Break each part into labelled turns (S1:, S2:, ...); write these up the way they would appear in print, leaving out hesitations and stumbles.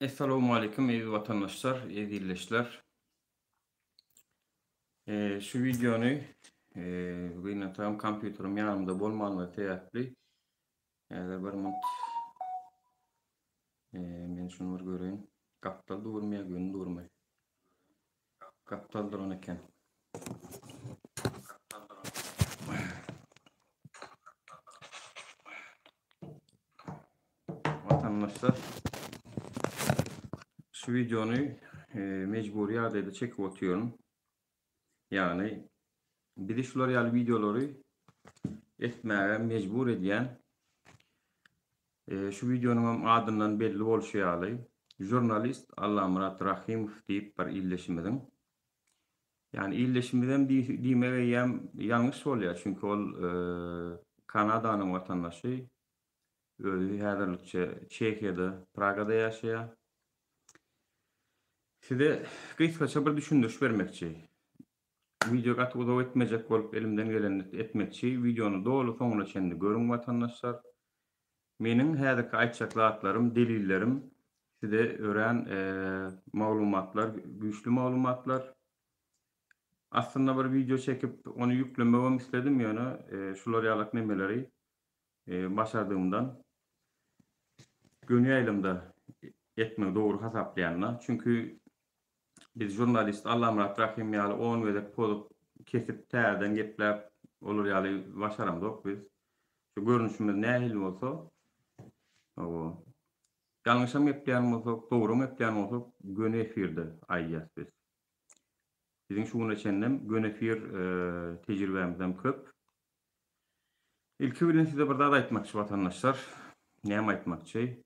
S1: Essalawmaleýkum eziz watandaşlar, eziz ildeşler. Şu wideony gynansagam kompýuterim ýanymda bolmanlygy sebäpli häzir bir minut men şuny bir göreýin. Gapdal durmy ýa göni durmy? Gapdal duran eken. Watandaşlar şu wideony e, mejbury ýagdaýda çekip otyryn. Ýagny bizi şular ýaly wideolary etmäge mejbur edýän Şu wideonyň hem adyndan belli bolşy ýaly, žurnalist Allamyrat Rahymow diýip bir ildeşimiziň, ýagny ildeşimizem diýmek eýýäm ýalňyş bolýar, çünki ol Kanadanyň watandaşy, özi häzirlikçe Çehiýada, Pragada ýaşaýar. Size gysgaça bir düşündiriş bermekçi. Wideo gaty uzak etmejek bolup elimden gelenini etmekçi. Wideony doly soňuna çenli görüň watandaşlar. Meniň häzirki aýtjak zatlarym, delillerim size örän maglumatlar, güýçli maglumatlar. Aslynda bir wideo çekip ony ýüklemegem isledim ýöne şular ýalak nemeleri başardygymdan göni ýaýlymda etmegi dogry hasaplaýan-da. Çünki Biz žurnalist Allamyrat Rahym ýaly on gezek pozup, kesip, täzeden gepläp, olar ýaly başaramzok biz. Şu görnüşimiz nähili bolsa, hawa, ýalňyşam gepleýän bolsak, dogram gepleýän bolsak, göni efirde aýdýas biz. Biziň şu güne çenlem göni efir tejribämizem köp. Ilki bilen size bir zat aýtmakçy watandaşlar. Näme aýtmakçy?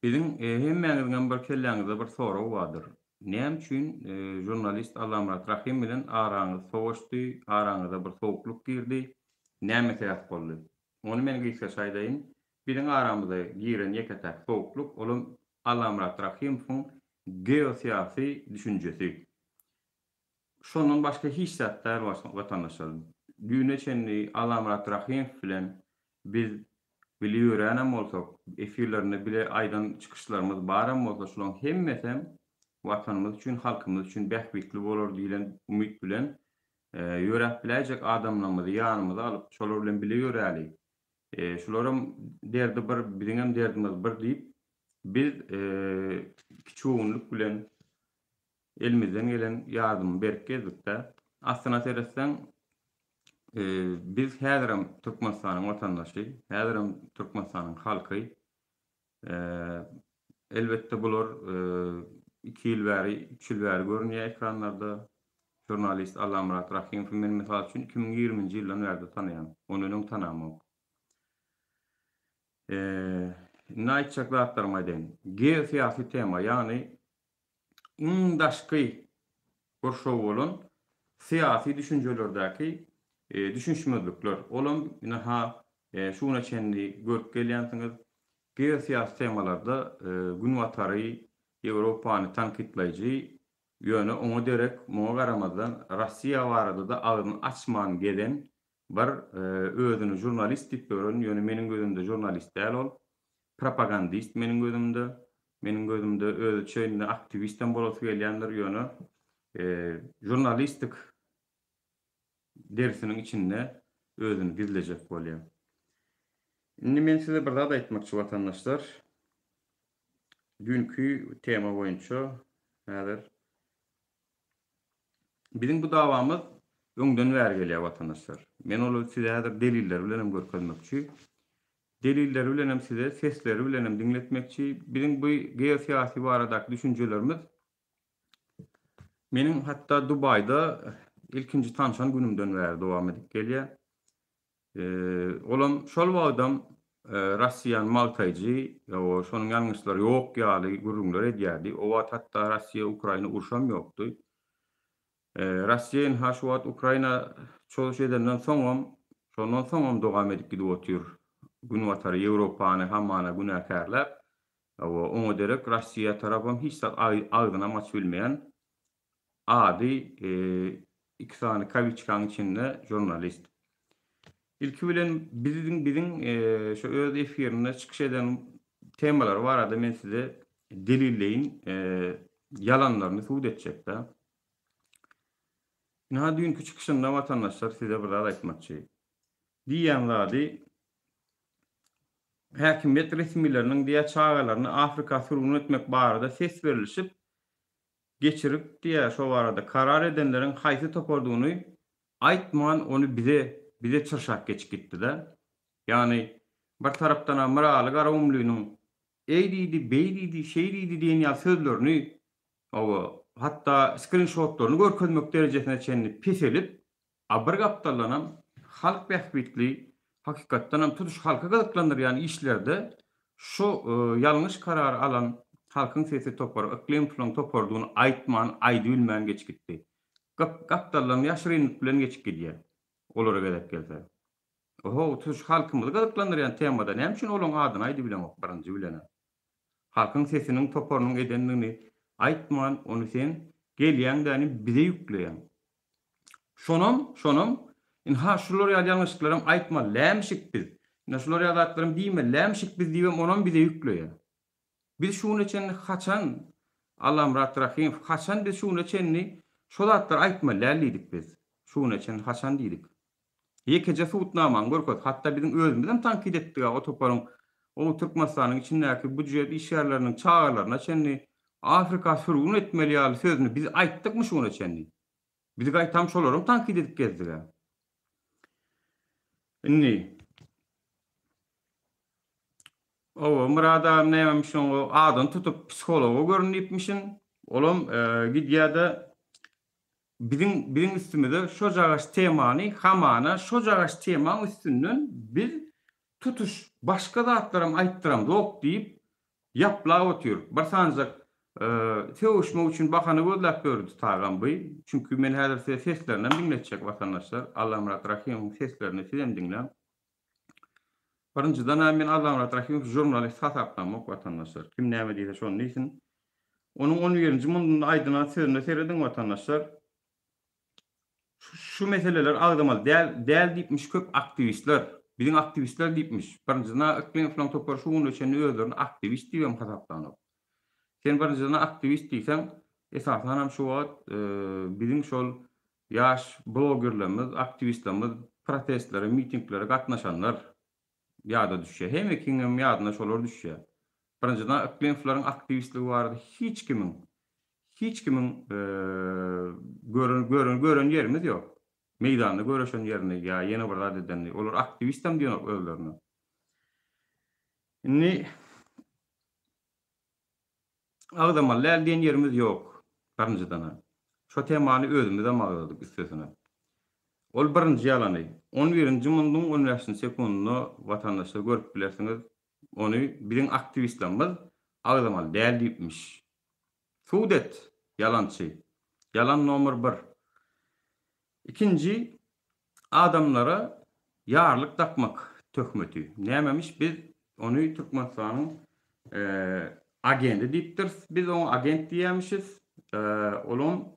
S1: Biziň hemmäňiziňem bir kelläňizde bir sorag bardyr. Näme üçin žurnalist Allamyrat Rahym bilen araňyz sowaşdy, araňyza bir sowuklyk girdi? Näme sebäp boldy? Ony men gysgaça aýdaýyn. Biziň aramyza giren ýeke-täk sowuklyk, olam Allamyrat Rahymowyň geosyýasy düşünjesi. Şondan başga hiç zat däl watandaşlar. Düýne çenli Allamyrat Rahymow bilen biz bile ýöränem bolsak, efirlerinde bile aýdan çykyşlarymyz baram bolsa şulaň hemmesem Watanymyz üçin, halkymyz üçin bähbitli bolar diýlen umyt bilen ýöräp biläýjek adamlarymyzy ýanymyza alyp, şolar bilen bile ýöräli. Şularam derdi bir, biziňem derdimiz bir diýip, biz kiçigöwünlik bilen elimizden gelen ýardymy berip gezdik-de. Aslyna seretseň, biz häzirem Türkmenistanyň watandaşy, häzirem Türkmenistanyň halky. Elbetde bular iki ýyl bäri, üç ýyl bäri görünýär ekranlarda. Žurnalist Allamyrat Rahymowy men mysal üçin 2020-nji ýyldan bärde tanaýan. Ondan öň tanamok. Indi aýtjak zatlarymy aýdaýyn. Geosyýasy tema, ýagny iň daşky gurşaw bolan syýasy düşünjelerdäki düşünişmezlikler. Olam ine-ha şu güne çenli görüp gelýänsiňiz. Geosyýasy temalarda Günbatary, Ýewropany tankytlaýjy, ýöne oňa derek, muňa garamazdan Russiýa barada-da agzyny açman gezen bir özüni žurnalist diýip ýören, ýöne meniň gözümde žurnalist däl ol, propagandist meniň gözümde. Meniň gözümde özüçe indi aktiwistem bolasy gelýändir, ýöne žurnalistik derisiniň içinde özüni gizlejek bolýar. Indi men size bir zat aýtmakçy watandaşlar. Düýnki tema boýunça häzir biziň bu dawamyz öňden bäri gelýär watandaşlar. Men ol size häzir deliller bilen hem görkezmekçi. Delilleri bilen hem size sesleri bilen hem diňletmekçi. Biziň bu geosyýasy baradaky düşünjelerimiz meniň hatda Dubaýda ilkinji tanşan günümden bäri dowam edip gelýär. Olam şol wagtam Russiýany magtaýjy, şonuň ýalňyşlary ýok ýaly gürrüňler edýärdi. O wagt hatda Russiýa-Ukraina urşam ýokdy. Russiýa ynha şu wagt Ukraina çozuş edenden soňam, şondan soňam dowam edip gidip otyr. Günbatary, Ýewropany hamana günäkärläp, hawa, oňa derek Russiýa tarapam hiç zat agzynam açyp bilmeýän ady iki sany kawiçkaň içinde žurnalist. Ilki bilen biziň biziň şu öz efirinde çykyş eden temalary barada men size delilleýin ýalanlaryny subut etjekdä. Ynha düýnki çykyşynda watandaşlar size bir zat aýtmakçy. Diýýän zady häkimiýet resmileriniň diýýär çagalaryny Afrika sürgün etmek barada ses berlişip geçirip diýýär şo barada karar edenleriň haýsy topardygyny aýtman ony bize bize çyrşap geçip gitdi-de. Ýagny bir tarapdan-a Myraly Garagumlynyň eý diýdi, beý diýdi, şeý diýdi diýen ýaly sözlerini Hawa, hatda skrinşotlaryny görkezmek derejesine çenli peselip, a bir gapdaldanam halk bähbitli, hakykatdanam tutuş halky gyzyklandyrýan işlerde şu ýalňyş karary alan Halkyň sesi topary Yklymowlaryň toparydygyny aýtman, aýdybilmän geçip gitdi. Gapdaldan ýaşyrynlyk bilen geçip gidýär, olara gezek gelse. Oho, tutuş halkymyzy gyzyklandyrýan temada näme üçin olaň adyny aýdybileňok birinji bilenem? Halkyň sesiniň toparynyň edendigini aýtman ony sen gelýäňdäni bize ýükleýäň. Şonam, şonam, ynha şular ýaly ýalňyşlyklaram aýtmaly lämişik biz. Ynha şular ýaly zatlaram diýmeli lämişik biz diýibem onam bize ýükleýär. Biz şu güne çenli haçan Allamyrat Rahymow haçan biz şu güne çenli şo zatlary aýtmaly däl diýdik biz. Şu güne çenli haçan diýdik. Ýekeje subutnamany görkez. Hatda biziň özümizem tankyt etdik-ä o toparyň o Türkmenistanyň içindäki býujet işgärleriniň çagalaryna çenli Afrika sürgün etmeli ýaly sözüni biz aýtdykmy şu güne çenli? Biz gaýtam şolaram tankyt edip gezdik-ä. Indi Owa, Myrat agam nämemiş oňa adyny tutup psihologa görün diýipmişin. Olam gidýär-de Biziň biziň üstümize şojagaş temany hamana şojagaş temaň üstünden biz tutuş başga zatlaram aýtdyramzok diýip ýaplap otyr. Bir sanjak sögüşmek üçin bahana gözläp ýördi tagam by. Çünki men häzir size seslerinem diňletjek watandaşlar. Allamyrat Rahymowyň seslerini sizem diňläň. Birinjiden-ä men Allamyrat Rahymowy žurnalist hasaplamok watandaşlar. Kim näme diýse şony diýsin. Onuň on birinji mundunda aýdylan sözüne serediň watandaşlar. Şu meseleler agzamaly däl däl diýipmiş köp aktiwistler. Biziň aktiwistler diýipmiş. Birinjiden-ä Yklymowlaryň topary şu güne çenli özlerini aktiwist diýibem hasaplanok. Sen birinjiden aktiwist diýseň, esasanam şu wagt biziň şol ýaş blogerlerimiz, aktiwistlerimiz protestlere, mitinglere gatnaşanlar ýada düşýär. Hemmekiňem ýadyna şolar düşýär. Birinjiden Yklymowlaryň aktiwistligi barada hiç kimiň, hiç kimiň gören, gören, gören ýerimiz ýok. Meýdanda göreşen ýerini ýa ýene bir zat edenini. Olar aktiwistem diýenok özlerine. Indi Agzamaly däl diýen ýerimiz ýok, birinjiden-ä. Şo temany özümizem agzadyk üstesine. Ol birinji ýalany. On birinji munduň on bäşinji sekundynda watandaşlar görüp bilersiňiz, ony biziň aktiwistlerimiz agzamaly däl diýipmiş. Sud et, ýalançy. Ýalan nomer bir. Ikinji, adamlara ýarlyk dakmak töhmeti. Nämemiş biz ony Türkmenistanyň agendi diýipdiris. Biz oňa agent diýýämişis. Olam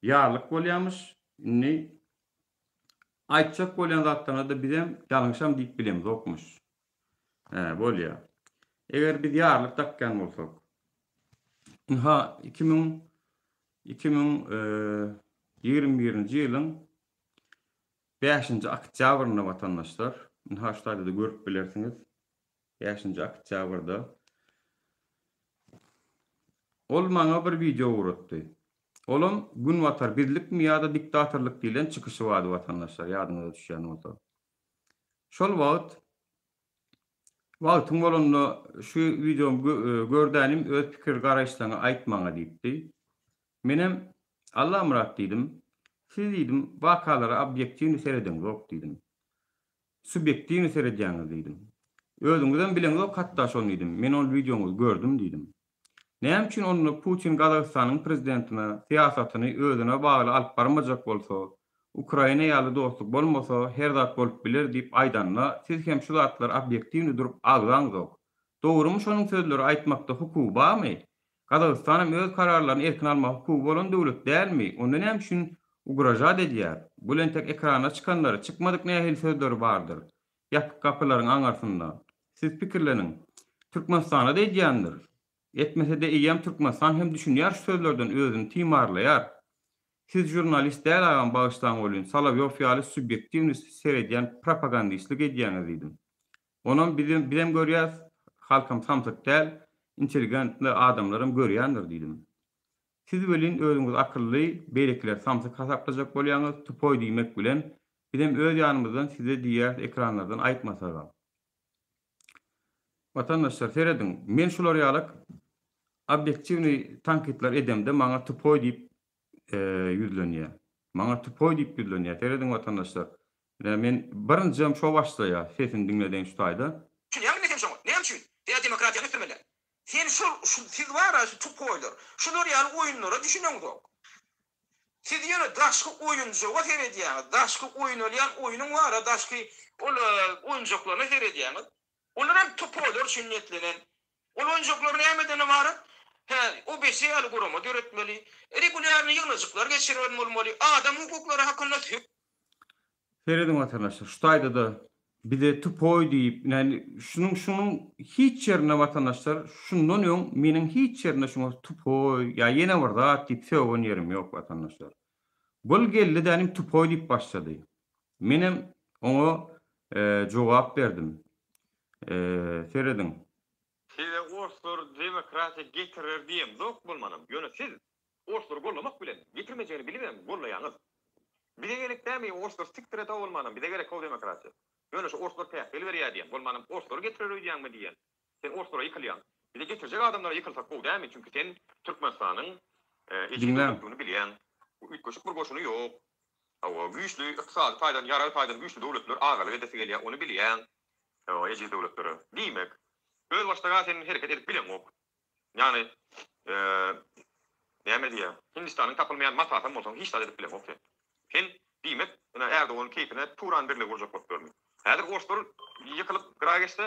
S1: ýarlyk bolýamyş. Indi aýtjak bolýan zatlaryna-da bizem ýalňyşam diýip bilemzokmyş. Hä, bolýa. Eger biz ýarlyk dakýan bolsak. Ynha, 2000 2021-nji ýylyň bäşinji oktýabrynda watandaşlar, ynha şu taýda-da görüp bilersiňiz, bäşinji oktýabrda ol maňa bir wideo ugratdy. Olam Günbatar bizlikmi ýa-da diktatorlyk diýlen çykyşy bardy watandaşlar, ýadyňyza düşýän bolsa. Şol wagt Wagtyň bolanda şu wideomy gördänim öz pikir garaýyşlaňy aýt maňa diýipdi. Menem Allamyrat diýdim, siz diýdim wakalara obýektiwny seredeňzok diýdim. Subýektiwny seredýäňiz diýdim. Özüňizem bileňzok hatda şony diýdim. Men ol wideoňyzy gördüm diýdim. Näme üçin onda Putin Gazagystanyň prezidentine syýasatyny özüne bagly alyp barmajak bolsa, Ukraina ýaly dostluk bolmasa her zat bolup biler diýip aýdanda siz hem şu zatlary obýektiwny durup agzaňzok. Dogrymy şonuň sözleri aýtmakda hukugy barmy? Gazagystanam öz kararlaryny erkin almaga hukugy bolan döwlet dälmi? Onda näme üçin. Ugražat edýär. Bul entek ekrana çykanlary, çykmadyk nähili sözleri bardyr. Ýapyk gapylaryň aňarsynda. Siz pikirleniň. Türkmenistana-da edýändir. Etmese-de eýýäm Türkmenistan hem düşünýär şu sözlerden özüni timarlaýar. Siz žurnalist däl agam bagyşlaň welin Solowýow ýaly subýektiwnyý seredýän propagandistlik edýäňiz diýdim. Onam bizem bizem görýäs, halkam samsyk däl, intelligentli adamlaram görýändir diýdim. Siz welin özüňizi akylly, beýlekileri samsyk hasaplajak bolýaňyz, tupoý diýmek bilen, bizem öz ýanymyzdan size diýýäris ekranlardan aýtmasagam. Watandaşlar serediň, men şular ýalak obýektiwnyý tankytlar edemde maňa tupoý diýip ýüzlenýär. Maňa tupoý diýip ýüzlenýär. Serediň watandaşlar. Ine men birinjem şo başlaýar sesini diňledeýin şu taýda.
S2: Düşünýäňmi sen şoňa? Näme üçin? Sebäbi demokratiýany ösdürmeli. Sen şol şu siz bara şu tupoýlar. Şular ýaly oýunlara düşüneňzok. Siz ýöne daşky oýunjaga seredýäňiz. Daşky oýnalýan oýnuň bara daşky ol oýunjaklaryna seredýäňiz. Olar hem tupoýlar üçin niýetlenen. Ol oýunjaklar nämeden ybarat? Hä, OBSE ýaly gurama döretmeli. Regulýarny ýygnajyklar geçirmeli bolmaly. Adam hukuklary hakynda sö.
S1: Serediň watandaşlar, şu taýda-da bize tupoý diýip, ýani şunuň şunuň hiç ýerinde watandaşlar şundan öň meniň hiç ýerinde şuňa tupoý ýa ýene bir zat diýip sögen ýerim ýok watandaşlar. Bul geldi dänim tupoý diýip başlady. Menem oňa jogap berdim. Serediň.
S3: Size orslar demokratiýa getirer diýemzok bolmanam, ýöne siz orslary gollamak bilen getirmejegini bilibem gollaýaňyz. Bize gerek dämi orslar sikdir et-ow bolmanam bize gerek-ow demokratiýa. Ýöne şu orslar päsgel berýär diýen, bolmanam orslary getirer öýdýäňmi diýen. Sen orslara ýykylýaň. Bize getirjek adamlara ýykylsak gowy dämi, çünki sen Türkmenistanyň ejiz
S1: Diňläň.
S3: döwletdigini bilýäň. Üýtgeşik bir goşuny ýok. Hawa, güýçli, ykdysady taýdan, ýarag taýdan güýçli döwletler agalyk edesi gelýär, ony bilýäň. Hawa, ejiz döwletlere. Diýmek, özbaşdak-a sen hereket edip bileňok. Ýagny, näme diýýär, Hindistanyň tapylmaýan matasam bolsaň, hiç zat edip bileňok sen. Sen, diýmek, ine, Erdoganyň keýpine Turan birligi gurjak bolup ýörmi? Häzir orslar ýykylyp gyra geçse,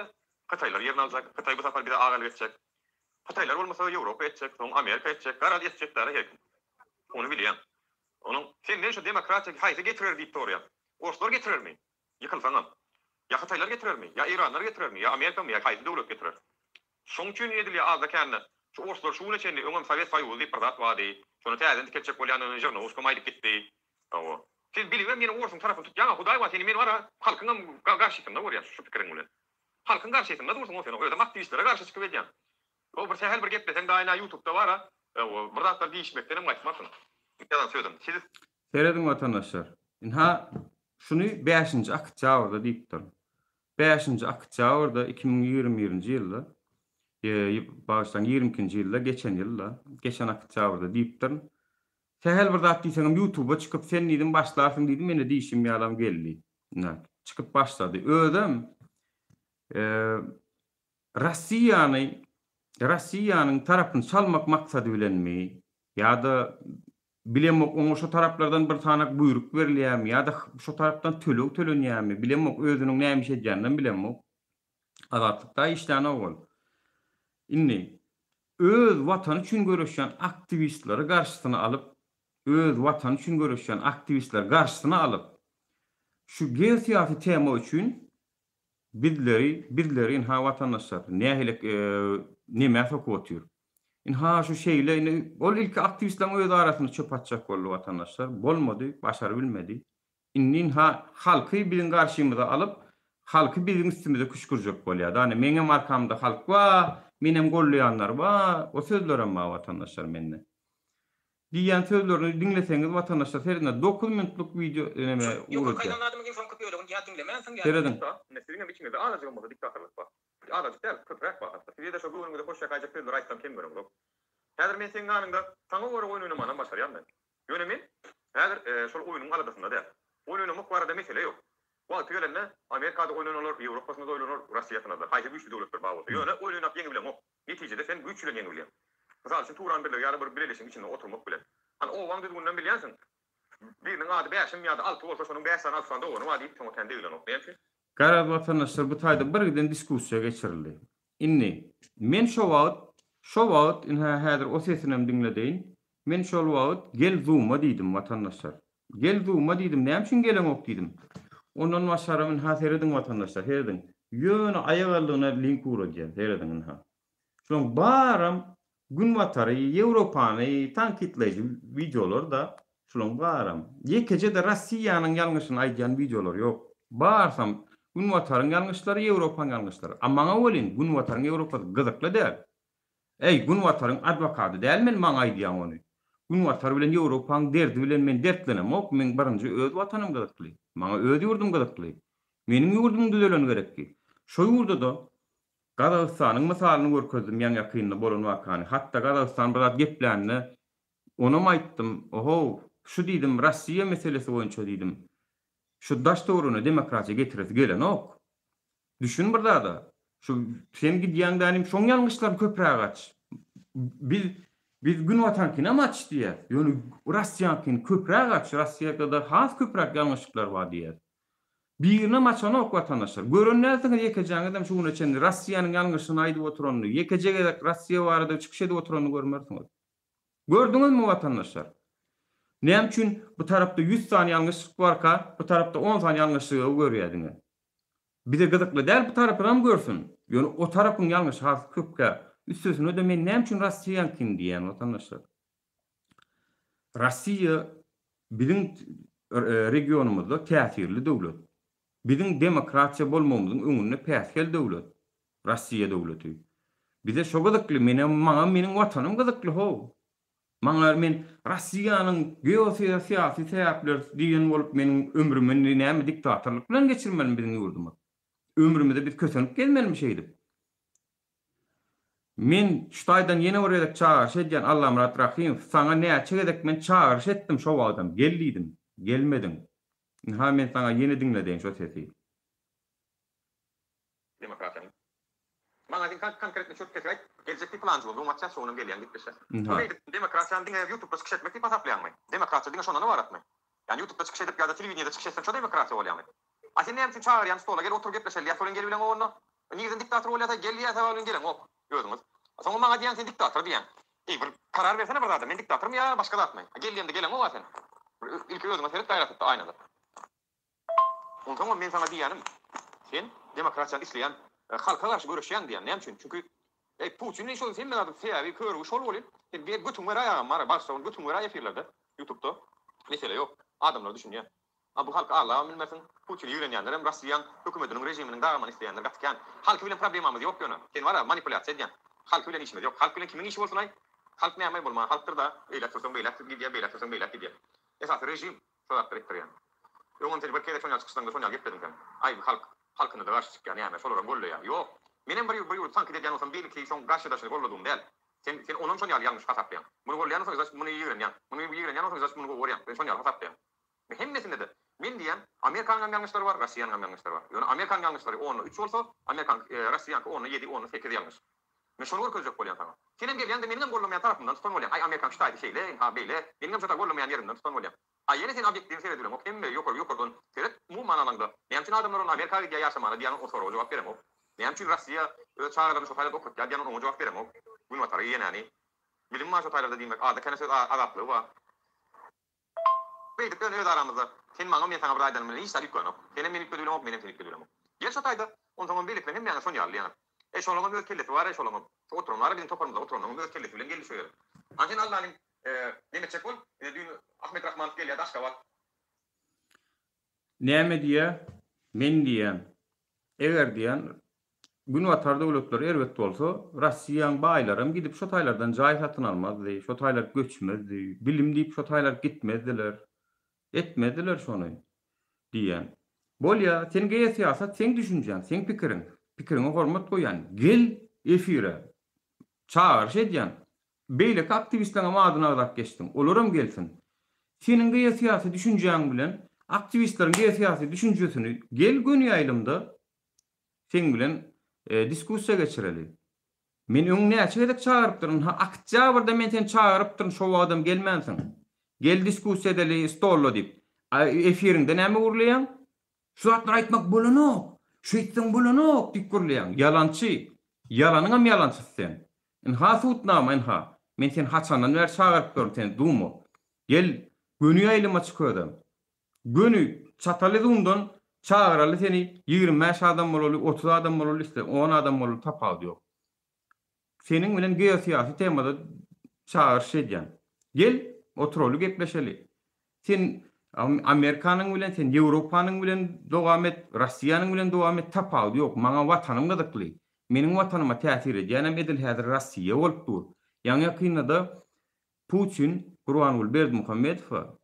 S3: hytaýlar ýerini aljak. Hytaý bu sapar bize agalyk etjek. Hytaýlar bolmasa Ýewropa etjek, soň Amerika etjek. Garaz, etjek-dä her kim. Ony bilýäň. Onuň, senden şu demokratiýa haýsy getirer diýip soraýan. Orslar getirermi? Ýykylsaňam. Ýa hytaýlar getirermi? Ýa eýranlar getirermi? Ýa Amerikamy? Ýa haýsy döwlet getirer? Şoň üçin edilýär azda-kände. Şu orslar şu güne çenli öňem Sowet Soýuzy diýip bir zat bardy. Şony täzeden dikeltjek bolýandygyny Žirnowskam aýdyp gitdi. Hawa. Sen bilibem ýene orsuň tarapyny tutýaňa Hudaý bar seni men bara halkyňam garşysynda görýän şu pikiriň bilen. Halkyň garşysynda dursuň o sen özem aktiwistlere garşy çykyp edýäň. O bir sähel bir gepleseň daýyna ýutubda bara bir zatlar diýişmekdenem gaýtmarsyň. Ýazan sözüm. Siz
S1: Serediň watandaşlar. Ynha şuny bäşinji oktýabrda diýipdir. Bäşinji oktýabrda 2021-nji ýylda, bagyşlaň, 22-nji ýylda, geçen ýylda, geçen oktýabrda diýipdir. Sähel bir zat diýseňem ýutuba çykyp sen diýdim başlarsyň diýdim ine diýşim ýalam geldi. Ynha çykyp başlady. Özem Rossiýany Rossiýanyň tarapyny çalmak maksady bilenmi ýa-da bilemok oňa şo taraplardan bir sanak buýruk berilýärmi ýa-da şo tarapdan töleg tölenýärmi bilemok özüniň näme iş edýäninem bilemok. Azatlykda işlänok ol. Indi öz watany üçin göreşýän aktiwistleri garşysyna alyp öz watany üçin göreşýän aktiwistleri garşysyna alyp şu geosyýasy tema üçin Bizleri, bizleri ynha watandaşlar nähili nemä sokup otyr. Ynha şu şeýle indi ol ilki aktiwistleriň öz arasynda çöp atjak boldy watandaşlar. Bolmady, başarybilmedi. Indi ynha halky biziň garşymyza alyp, halky biziň üstümize küşgürjek bolýar. Dany meňem arkamda halk bar, menem gollaýanlar bar. O sözlerem bar watandaşlar mende. Diýýän sözlerini diňleseňiz watandaşlar serediň dokuz minutlyk wideo neme
S2: Ýokarky aýdan adamyň iň soňky bölegini ýa diňlemänsiň ýa
S1: Serediň.
S3: Indi siziňem içiňizde azajygam bolsa diktatorlyk bar. Azajyk däl, köpräk bar hatda. Size-de şo göwnüňize hoş ýakaýjak sözleri aýtsam kem göreňzok. Häzir men seň ýanyňda saňa görä oýun oýnamanam başarýan men. Ýöne men häzir şol oýnuň aladasynda däl. Oýun oýnamak barada mesele ýok. Wagty gelende Amerikada oýun oýnalar, Ýewropasynda-da oýnalar, Russiýasynda-da, haýsy güýçli döwletler bar bolsa. Ýöne oýun oýnap ýeňibileňok. Netijede sen güýç bilen ýeňilýäň. Mysal üçin Turan birligi ýaly bir bileleşigiň içinde oturmak bilen. Hany obaň düzgüninem bilýänsiň. Biriniň ady Bäşim ýa-da Alty bolsa şonuň bäş sany alty sany dogany bar diýip şoňa kän degilenok. Näme üçin?
S1: Garaz watandaşlar bu taýda bir giden diskussiýa geçirildi. Indi men şo wagt şo wagt ynha häzir o sesinem diňledeýin. Men şol wagt gel zuma diýdim watandaşlar. Gel Zoom-a diýdim, näme üçin geleňok diýdim. Ondan başgaram ynha serediň watandaşlar, serediň. Ýöne aýagallygyna link ugradýar, serediň ynha. Şolaň baram Günbatary, Ýewropany tankytlaýjy wideolar-da, şulaň baram. Ýekeje-de Rossiýanyň ýalňyşyny aýdýan wideolar ýok. Barsam Günbataryň ýalňyşlary, Ýewropaň ýalňyşlary. A maňa welin Günbataryň Ýewropasy gyzykly däl. Äý, Günbataryň adwokady däl men maňa aýdýaň ony. Günbatar bilen Ýewropaň derdi bilen men dertlenemok, meň birinji öz watanym gyzykly. Maňa öz ýurdum gyzykly. Meniň ýurdumyň düzeleni gerekdi. Şo ýurda-da Gazagystanyň mysalyny görkezdim ýaňy-ýakynda bolan wakany. Hatda Gazagystan bir zat geplände onam aýtdym, Ohow, şu diýdim, Rossiýa meselesi boýunça diýdim, şu daş-töweregine demokratiýa getiresi gelenok. Düşün bir zada. Şu sen gidýäň dänim şoň ýalňyşlaryny köpräk aç. Biz biz günbataňkynam aç diýýäs. Ýöne Rossiýaňkyny köpräk aç, Rossiýada has köpräk ýalňyşlyklar bar diýýäs. Birinem açanok watandaşlar. Gören dälsiňiz ýekejäňizem şu güne çenli Rossiýanyň ýalňyşyny aýdyp oturanyny, ýekeje gezek Rossiýa barada çykyş edip oturanyny görmersiňiz. Gördüňizmi watandaşlar? Näme üçin bu tarapda ýüz sany ýalňyşlyk barka, bu tarapda on sany ýalňyşlygy görýär diňe. Bize gyzykly däl bu tarapynam görsün. Ýöne o tarapyň ýalňyşy has köpkä. Üstesine-de men näme üçin Rossiýaňkyny diýýän watandaşlar. Rossiýa biziň regionymyzda täsirli döwlet. Biziň demokratiýa bolmagymyzyň öňünde päsgel döwlet. Rossiýa döwleti. Bize şo gyzykly, menem maňa meniň watanym gyzykly how. Maňa men Rossiýanyň geosyýasy sebäpler diýen bolup meniň ömrümi indi näme diktatorlyk bilen geçirmelimi biziň ýurdumyz? Ömrümizi biz kösenip gezmelimi şeýdip? Men şu taýdan ýene bir gezek çagyryş edýän Allamyrat Rahymow saňa näçe gezek men çagyryş etdim şo wagtam gel diýdim gelmediň ynha men saňa ýene diňledeýin şo sesi.
S3: Demokratiýanyň. Maňa sen konkretno çürt kesik aýt, geljekki pylanjy bol, zoom açýas şoňunam gelýäň gepleşýäs.
S1: Ynha.
S3: Beýdip demokratiýany diňe ýutubda çykyş etmek diýip hasaplaýaňmy? Demokratiýa diňe şondan ybaratmy? Ýani ýutubda çykyş edip ýa-da telewideniýede çykyş etseň şo demokratiýa bolýamy? A sen näme üçin çagyrýaň stola gel otur gepleşeli diýýäs welin gelibileňok onda. Nirden diktator bolýasa gel diýýäs welin geleňok özüňiz. Soňam maňa diýýäň sen diktator diýýäň. Eý bir karar bersene bir zada men diktatormy ýa başga zatmy? Gel diýemde geleňok-a sen. Bir ilki özüňe seret gaýrat etde aýnada. Onsoňam men saňa diýýänim sen demokratiýany isleýän halka garşy göreşýäň diýýän. Näme üçin? Çünki eý Putin şol hemme zadyň sebäbi körügi şol welin sen gel götüňi beräý agam mara bagyşla ony götüňi beräý efirlerde ýutubda. Mesele ýok. Adamlar düşünýär. A bu halky aldabam bilmersiň. Putini ýigrenýänlerem Rossiýaň hökümediniň režiminiň dagamagyny isleýänler gaty kän. Halky bilen problemamyz ýok ýöne. Sen bara manipulýasiýa edýäň. Halky bilen işimiz ýok. Halk bilen kimiň işi bolsunaý? Halk näme bolman halkdyr-da. Eýläk sürseň beýläk gidýär, beýläk sürseň beýläk gidýär. Esasy režim şo zatlary etdirýän. Öňem sen bir gezek şon ýaly çykyşlaryňda şon ýaly geplediň sen. Aý bu halk halkyna-da garşy çykýar näme şolaram golleýär. Ýok. Menem bir bir ýurdy tankyt edýän bolsam beýleki şoň garşydaşyny golladygym däl. Sen sen onam şon ýaly ýalňyş hasaplaýaň. Muny golleýän bolsaň znaçt muny ýigrenýäň. Muny ýigrenýän bolsaň znaçt muny gowy görýäň. Sen şon ýaly hasaplaýaň. Ve hemmesinde-de, men diýýän, Amerikanyň hem ýalňyşlary bar, Rossiýanyň hem ýalňyşlary bar. Ýöne Amerikanyň ýalňyşlary onda üç bolsa, Amerikan, Rossiýanyňky onda ýedi, onda sekiz ýalňyş. Men şony görkezjek bolýan saňa. Senem gelýäň-de meniňem gollamaýan tarapymdan tutan bolýaň. Aý, Amerikan şu taýda şeýle, ynha beýle. Meniňem şo taý gollamaýan ýerimden tutan bolýaň. A ýene sen obýektiw seredibileňok, hemme ýokary ýokardan seret, umuman alaňda. Näme üçin adamlar onda Amerika gidýär ýaşamana diýýäň, o soraga jogap bereňok. Näme üçin Rossiýa öz çagalaryny şo taýlarda okatýar diýýäň, oňa jogap bereňok. Günbatara ýenäni. Bilim bar şo taýlarda diýmek, azda-kände söz azatlygy bar. Beýdip ýöne öz aramyzda sen maňa men saňa bir aýdanym bilen hiç zat üýtgänok. Senem meni üýtgedibileňok menem seni üýtgedibilemok. Gel şo taýda. Onsoňam beýlekileň hemmäňiz şon ýaly diýýäňiz. Eý şolaňam öz kellesi bar eý şolaňam. Şu oturan bar-a biziň toparymyzda oturanlaňam öz kellesi bilen geldi şo ýere. Hany sen Allanyň neme etjek bol. Ine düýn Ahmet Rahmanow gelýärdi Aşgabat.
S1: Näme diýýär? Men diýýän, eger diýýän, Günbatar döwletleri erbet bolsa, Rossiýaň baýlaram gidip şo taýlardan jaý satyn almazdy, şo taýlar göçmezdi, bilim diýip şo taýlar gitmezdiler. Etmezdiler şony. Diýýän. Bolýa, sen geosyýasat seň düşünjäň, seň pikiriň. Pikiriňe hormat goýýan. Gel efire. Çagyryş edýän. Beýleki aktiwistleriňem adyny agzap geçdiň. Olaram gelsin. Seniň geosyýasy düşünjäň bilen aktiwistleriň geosyýasy düşünjesini gel göni ýaýlymda seň bilen diskussiýa geçireli. Men öň näçe gezek çagyrypdyryn, ha oktýabrda men seni çagyrypdyryn, şo wagtam gelmänsiň. Gel diskussiýa edeli stolda diýip. A efiriňde näme gürleýäň? Şu zatlary aýtmak bolanok, şeýtseň bolanok diýip gürleýäň. Ýalançy. Ýalanyňam ýalançysy sen. Ynha sudnama ynha. Men seni haçandan bäri çagyryp durun seni Duma. Gel göni ýaýlyma çyk özem. Göni çataly zoomdan çagyraly seni 25 adam bolaly, 30 adam bolaly isle 10 adam bolaly tapawudy ýok. Seniň bilen geosyýasy temada çagyryş edýän. Gel, oturaly gepleşeli. Sen Amerikanyň bilen, sen Ýewropanyň bilen dowam et, Rossiýanyň bilen dowam et, tapawudy ýok. Maňa watanym gyzykly. Meniň watanyma täsir edýänem edil häzir Rossiýa bolup dur. Ýaňy-ýakynda-da Putin Gurbanguly Berdimuhamedowa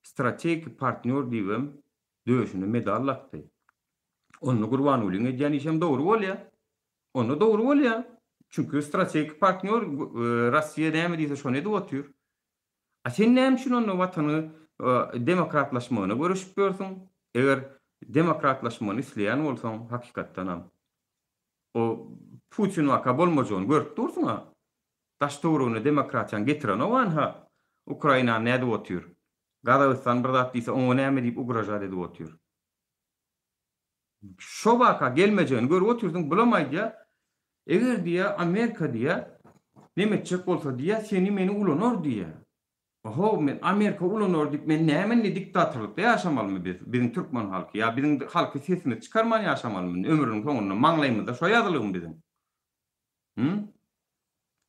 S1: strategiki partnýor diýibem döşüne medal dakdy. Onda Gurbangulyň edýän işem dogry bolýar. Onda dogry bolýar. Çünki strategiki partnýor Rossiýa näme diýse şony edip otyr. A sen näme üçin onda watanyň demokratlaşmagyna göreşip ýörsüň? Eger demokratlaşmagyny isleýän bolsaň hakykatdanam o Putin waka bolmajagyny görüp dursuň-a. Daş-töweregine demokratiýany getirenok anha Ukrainany nädip otyr. Gazagystan bir zat diýse oňa näme diýip ugražat edip otyr. Şo waka gelmejegini görüp otyrsyň, bulam aýdýar, eger diýýär, Amerika diýýär, neme etjek bolsa diýýär, seni meni ulanar diýýär. Oho, men Amerika ulanar diýip, men näme indi diktatorlykda ýaşamalymy biz, biziň türkmen halky, ýa biziň halky sesimizi çykarman ýaşamalymy indi ömrüniň soňunda, maňlaýymyzda şo ýazylygymy biziň? Hü?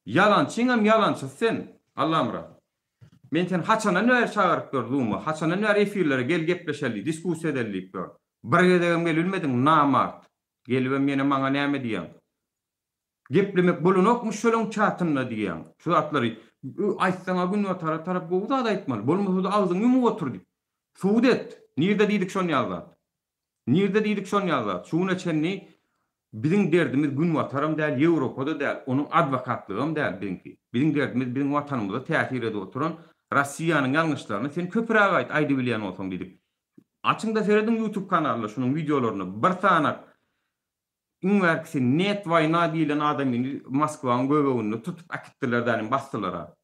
S1: Ýalançyňam ýalançysy sen, Allamyrat. Men seni haçandan bäri çagyryp ýör Zoom-a, haçandan bäri efirlere gel gepleşeli, diskussiýa edeli diýip ýör. Bir gezegem gelibilmediň, namart. Gelibem ýene maňa näme diýýäň? Geplemek bolanokmyş şolaň çatynda diýýäň. Şu zatlary aýtsaň-a günbatara tarap gowy zat aýtmaly, bolmasa-da agzyňy ýumup otur diýip. Subut et. Nirde diýdik şony ýaly zat? Nirde diýdik şon ýaly zat? Şu güne çenli biziň derdimiz Günbataram däl, Ýewropa-da däl, onuň adwokatlygam däl biziňki. Biziň derdimiz biziň Watanymyza täsir edip oturan Rossiýanyň ýalňyşlaryny sen köpüräk aýt, aýdybilýän bolsaň diýdik. Açyň-da serediň YouTube kanalynda şunuň wideolaryny. Bir sanak iň bärkisi Net waýna diýlen adamyny Moskwaň göbeginde tutup äkitdiler dänim basdylar-a.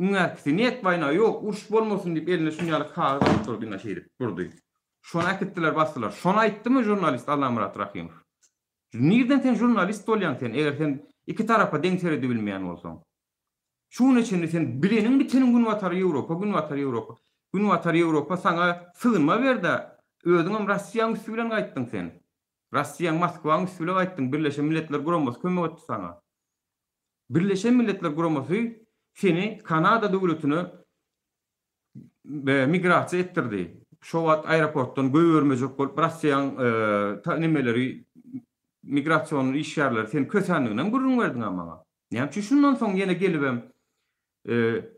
S1: Iň bärkisi, net waýna ýok, uruş bolmasyn diýip eline şuny ýaly kagyz alyp durdy ine şeýdip durdy. Şony äkitdiler basdylar. Şony aýtdymy žurnalist Allamyrat Rahymow? Nirden sen žurnalist bolýaň sen eger sen iki tarapa deň seredibilmeýän bolsaň. Şu güne çenli sen bileniň biteniň Günbatar Ýewropa, Günbatar Ýewropa. Günbatar Ýewropa saňa sygynma berdä. Özüňem Rossiýaň üsti bilen gaýtdyň sen. Rossiýaň Moskwaň üsti bile gaýtdyň. Birleşen Milletler Guramasy kömek etdi saňa. Birleşen Milletler Guramasy seni Kanada döwletine migrasiýa etdirdi. Şo wagt aeroportdan goýbermejek bolup Russiýaň nemeleri migrasion işgärleri seni kösändiginem gürrüň berdiň-ä maňa. Näme üçin şundan soň ýene gelibem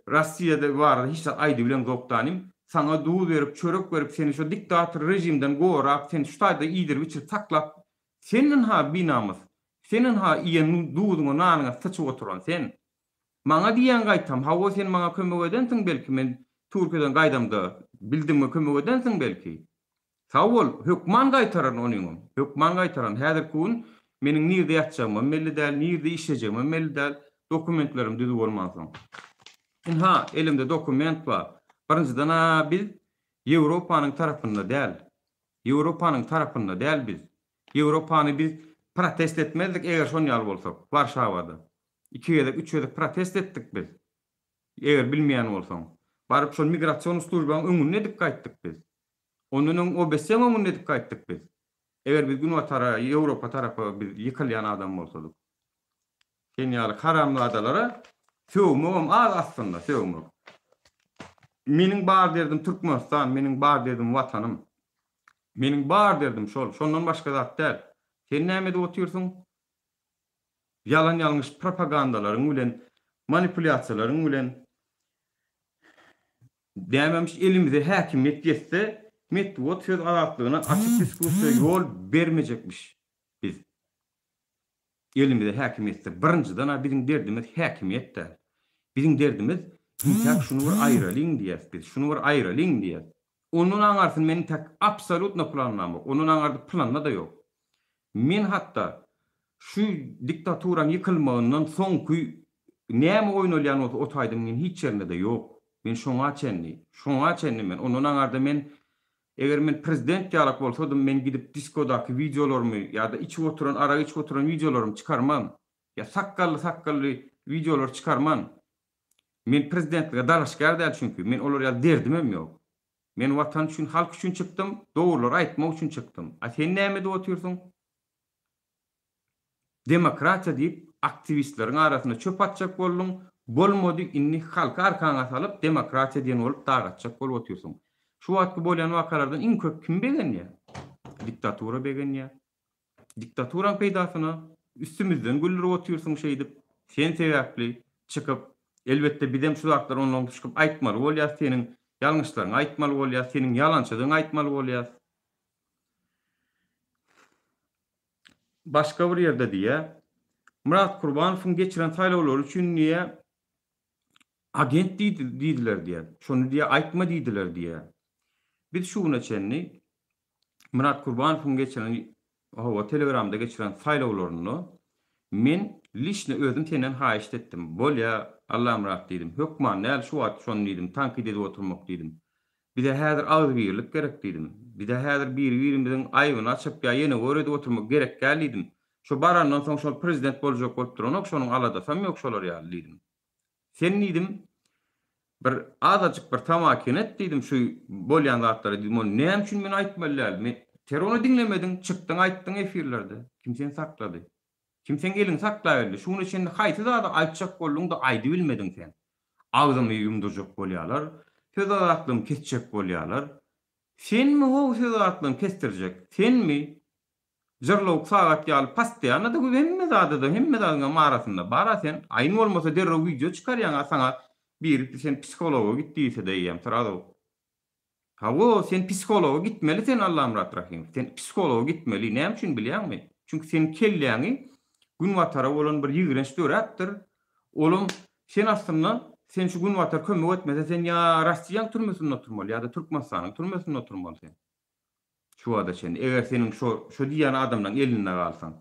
S1: Russiýada barada hiç zat aýdybileňzok danym. Saňa duz berip, çörek berip, seni şo diktator režimden gorap, seni şu taýda iýdirip-içirip saklap, sen ynha binamys. Sen ynha iýen duzuňa nanyňa syçyp oturan sen. Maňa diýýäň gaýtam, hawa sen maňa kömek edensiň belki men Türkiýeden gaýdamda bildimge kömek edensiň belki. Sag bol, hökman gaýtararyn onyňam. Hökman gaýtararyn. Häzirki gün meniň nirde ýatjagymam belli däl, nirde işlejegimem belli däl, dokumentlerim düzüw bolmansoň. Ynha, elimde dokument bar. Birinjiden-ä biz Ýewropanyň tarapynda däl. Ýewropanyň tarapynda däl biz. Ýewropany biz protest etmezdik eger şon ýaly bolsak, Warşawada. Iki gezek, üç gezek protest etdik biz. Eger bilmeýän bolsaň. Baryp şol migrasion službaň öňünde edip gaýtdyk biz. Ondan öň OBS-iň öňünde edip gaýtdyk biz. Eger biz günbatara, Ýewropa tarapa biz ýykylýan adam bolsadyk. Sen ýaly haramzadalara sögmegem az aslynda sögmek. Meniň bar derdim Türkmenistan, meniň bar derdim Watanym. Meniň bar derdim şol, şondan başga zat däl. Sen näme edip otyrsyň? Ýalan-ýalňyş propagandalaryň bilen, manipulýasiýalaryň bilen nämemiş elimize häkimiýet ýetse, metbugat söz azatlygyna açyk diskussiýa ýol bermejekmiş biz. Elimize häkimiýet ýetse, birinjiden-ä biziň derdimiz häkimiýet däl. Biziň derdimiz intäk şuny bir aýralyň diýýäs biz, şuny bir aýralyň diýýäs. Ondan aňarsyny men intäk absolýutno planlamok. Ondan aňarda planda-da ýok. Men hatda şu diktaturaň ýykylmagyndan soňky näme oýnalýan bolsa o taýda men hiç ýerinde-de ýok. Men şoňa çenli, şoňa çenli men, ondan aňarda men eger men prezident ýalak bolsadym men gidip diskodaky wideolarymy ýa-da içip oturan, arak içip oturan wideolarymy çykarman, ýa sakgally-sakgally wideolary çykarman. Men prezidentlige dalaşgär däl çünki, men olar ýaly derdimem ýok. Men watan üçin, halk üçin çykdym, dogrulary aýtmak üçin çykdym. A sen näme edip otyrsyň? Demokratiýa diýip aktiwistleriň arasyna çöp atjak bolduň, bolmady, indi halky arkaňa salyp demokratiýa diýen bolup dargatjak bolup otyrsyň. Şu wagtky bolýan wakalardan iň köp kim begenýär? Diktatura begenýär. Diktaturaň peýdasyna üstümizden güldürip otyrsyň şeýdip, sen sebäpli çykyp, elbetde bizem şu zatlary ondan çykyp aýtmaly bolýas, seniň ýalňyşlaryňy aýtmaly bolýas, seniň ýalançydygyňy aýtmaly bolýas. Başga bir ýerde diýýär, Myrat Kurbanowyň geçiren saýlawlary üçin diýýär, agent diýdiler diýýär. Şony diýýär, aýtma diýdiler diýýär. Biz şu güne çenli Myrat Kurbanowyň geçiren, hawa, Telegramda geçiren saýlawlarynda men liçno özüm senden haýyşt etdim. Bolýa, Allamyrat diýdim. Hökman däl şu wagt şony diýdim, tankyt edip oturmak diýdim. Bize häzir agzybirlik gerek diýdim. Bize häzir biri-birimiziň aýbyny açyp ýa ýene gör edip oturmak gerek däl diýdim. Şo barandan soň şol prezident boljak bolup duranok, şonuň aladasam ýok şolar ýaly diýdim. Sen diýdim, bir azajyk bir tamakin et diýdim şu bolýan zatlara diýdim, ony näme üçin men aýtmaly däl? Men ter ony diňlemediň, çykdyň aýtdyň efirlerde. Kim seni saklady? Kim seň eliňi saklabildi? Şu güne çenli haýsy zady aýtjak bolduň-da aýdybilmediň sen? Agzymy ýumdurjak bolýarlar, söz azatlygymy kesjek bolýarlar. Senmi how söz azatlygyny kesdirjek? Senmi? Jyrlawuk sagat ýaly postoýanno-da hemme zada-da, hemme zadyňam arasynda bar-a sen. Aýyn bolmasa derrew wideo çykarýaň-a saňa biri sen psihologa git diýse-de eýýäm srazu Hawa, sen psihologa gitmeli sen Allamyrat Rahymow. Sen psihologa gitmeli. Näme üçin bilýäňmi? Çünki seniň kelläňi Günbatara bolan bir ýigrenç döräpdir. Olam sen aslynda sen şu Günbatar kömek etmese sen ýa Rossiýaň türmesinde oturmaly ýa-da Türkmenistanyň türmesinde oturmaly sen. Şu wagta çenli. Eger seniň şo şo diýýän adamlaň elinde galsaň.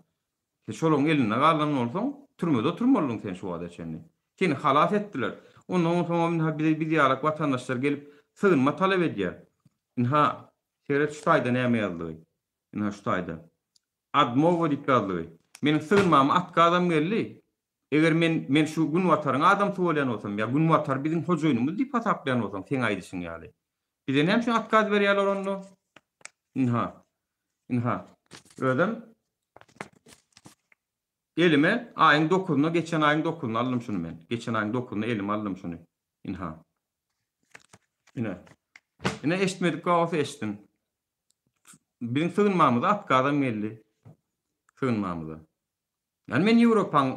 S1: Sen şolaryň elinde galan bolsaň, türmede oturmalydyň sen şu wagta çenli. Seni halas etdiler. Ondan soňam ynha bize biz ýalak watandaşlar gelip sygynma talap edýär. Ynha, seret şu taýda näme ýazdygy. Ynha şu taýda. Admowa diýip ýazdygy. Meniň sygynmama otkazam geldi. Eger men men şu günbataryň adamsy bolýan bolsam ýa günbatar biziň hojaýynymyz diýip hasaplaýan bolsaň seň aýdyşyň ýaly. Bize näme üçin otkaz berýärler onda? Ynha. Ynha. Özem elime aýyň dokuzyna geçen aýyň dokuzyna aldym şuny men. Geçen aýyň dokuzyna elime aldym şuny. Ynha. Ine. Ine eşitmedik bolsa eşitsin. Biziň sygynmamyza otkazam geldi. Sygynmamyza. Ýani men Ýewropaň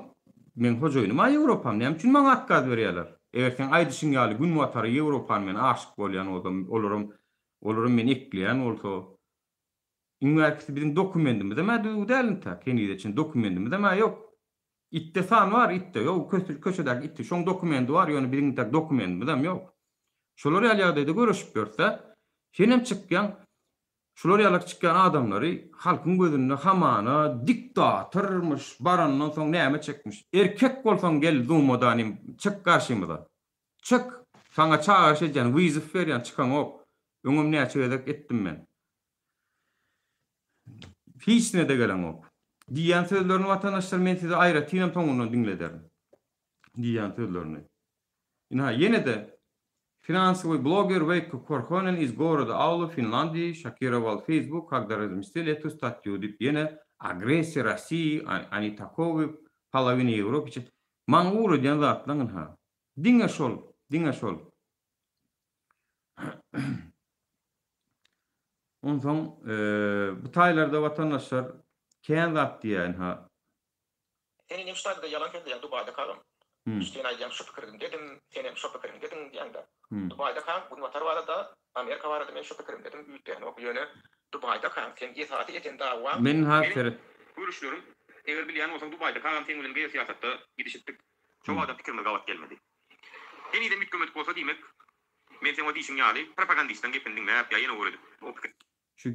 S1: meň hojaýynym-a Ýewropam, näme üçin maňa otkaz berýärler? Eger seň aýdyşyň ýaly günbatary Ýewropany men aşyk bolýan bolsam, olaram olaram meni ekleýän bolsa, iň bärkisi biziň dokumendimizem-ä düzüw däl intäk, henize çenli dokumendimizem-ä ýok. Itde san bar, itde ýok, köçedäki itde şoň dokumendi bar, ýöne biziň intäk dokumendimizem ýok. Şolar ýaly ýagdaýda göreşip ýörse, senem çykýaň, Şular ýalak çykýan adamlary halkyň gözünde hamana diktatormyş, barandan soň näme çekmiş. Erkek bolsaň gel zumada inim çyk garşymyza. Çyk! Saňa çagyryş edýän, wyzow berýän çykaňok. Öňem näçe gezek etdim men. Hiçsine-de geleňok. Diýýän sözlerini watandaşlar men size aýratynam soňundan diňlederin. Diýýän sözlerini. Ynha, ýene-de Finansowy bloger Weikko Korhonen iz goroda Oulu, Finlandiýa, şokirowal Facebook, kogda razmestili etu statýu diýip ýene agressiýa Rossiýi, oni takovy, polowina Ýewropa içi. Maňa ugradýan zatlaň ynha. Diňe şol, diňe şol. Onsoň bu taýlarda watandaşlar kän zat diýýär ynha.
S2: Sen inim şu taýda ýalan sözleýäň Dubaýda kagam. Sen aýdýaň şu pikirimdedim, senem şo pikirimdediň diýýäňdä. Dubaýda kag Günbatar barada, Amerika barada men şu pikirimdedim üýtgänok. Ýöne Dubaýda kag seň esasy eden dawaň
S1: Men has seret.
S3: Görüşlerim, eger bilýän bolsaň Dubaýda kagam seň bilen geosyýasatda gidişipdik. Şo wagtam pikirimiz gabat gelmedi. Henizem üýtgemedik bolsa diýmek men seň o diýşiň ýaly propagandistleň gepini diňläp ýa ýene öwredip o pikir.
S1: Şu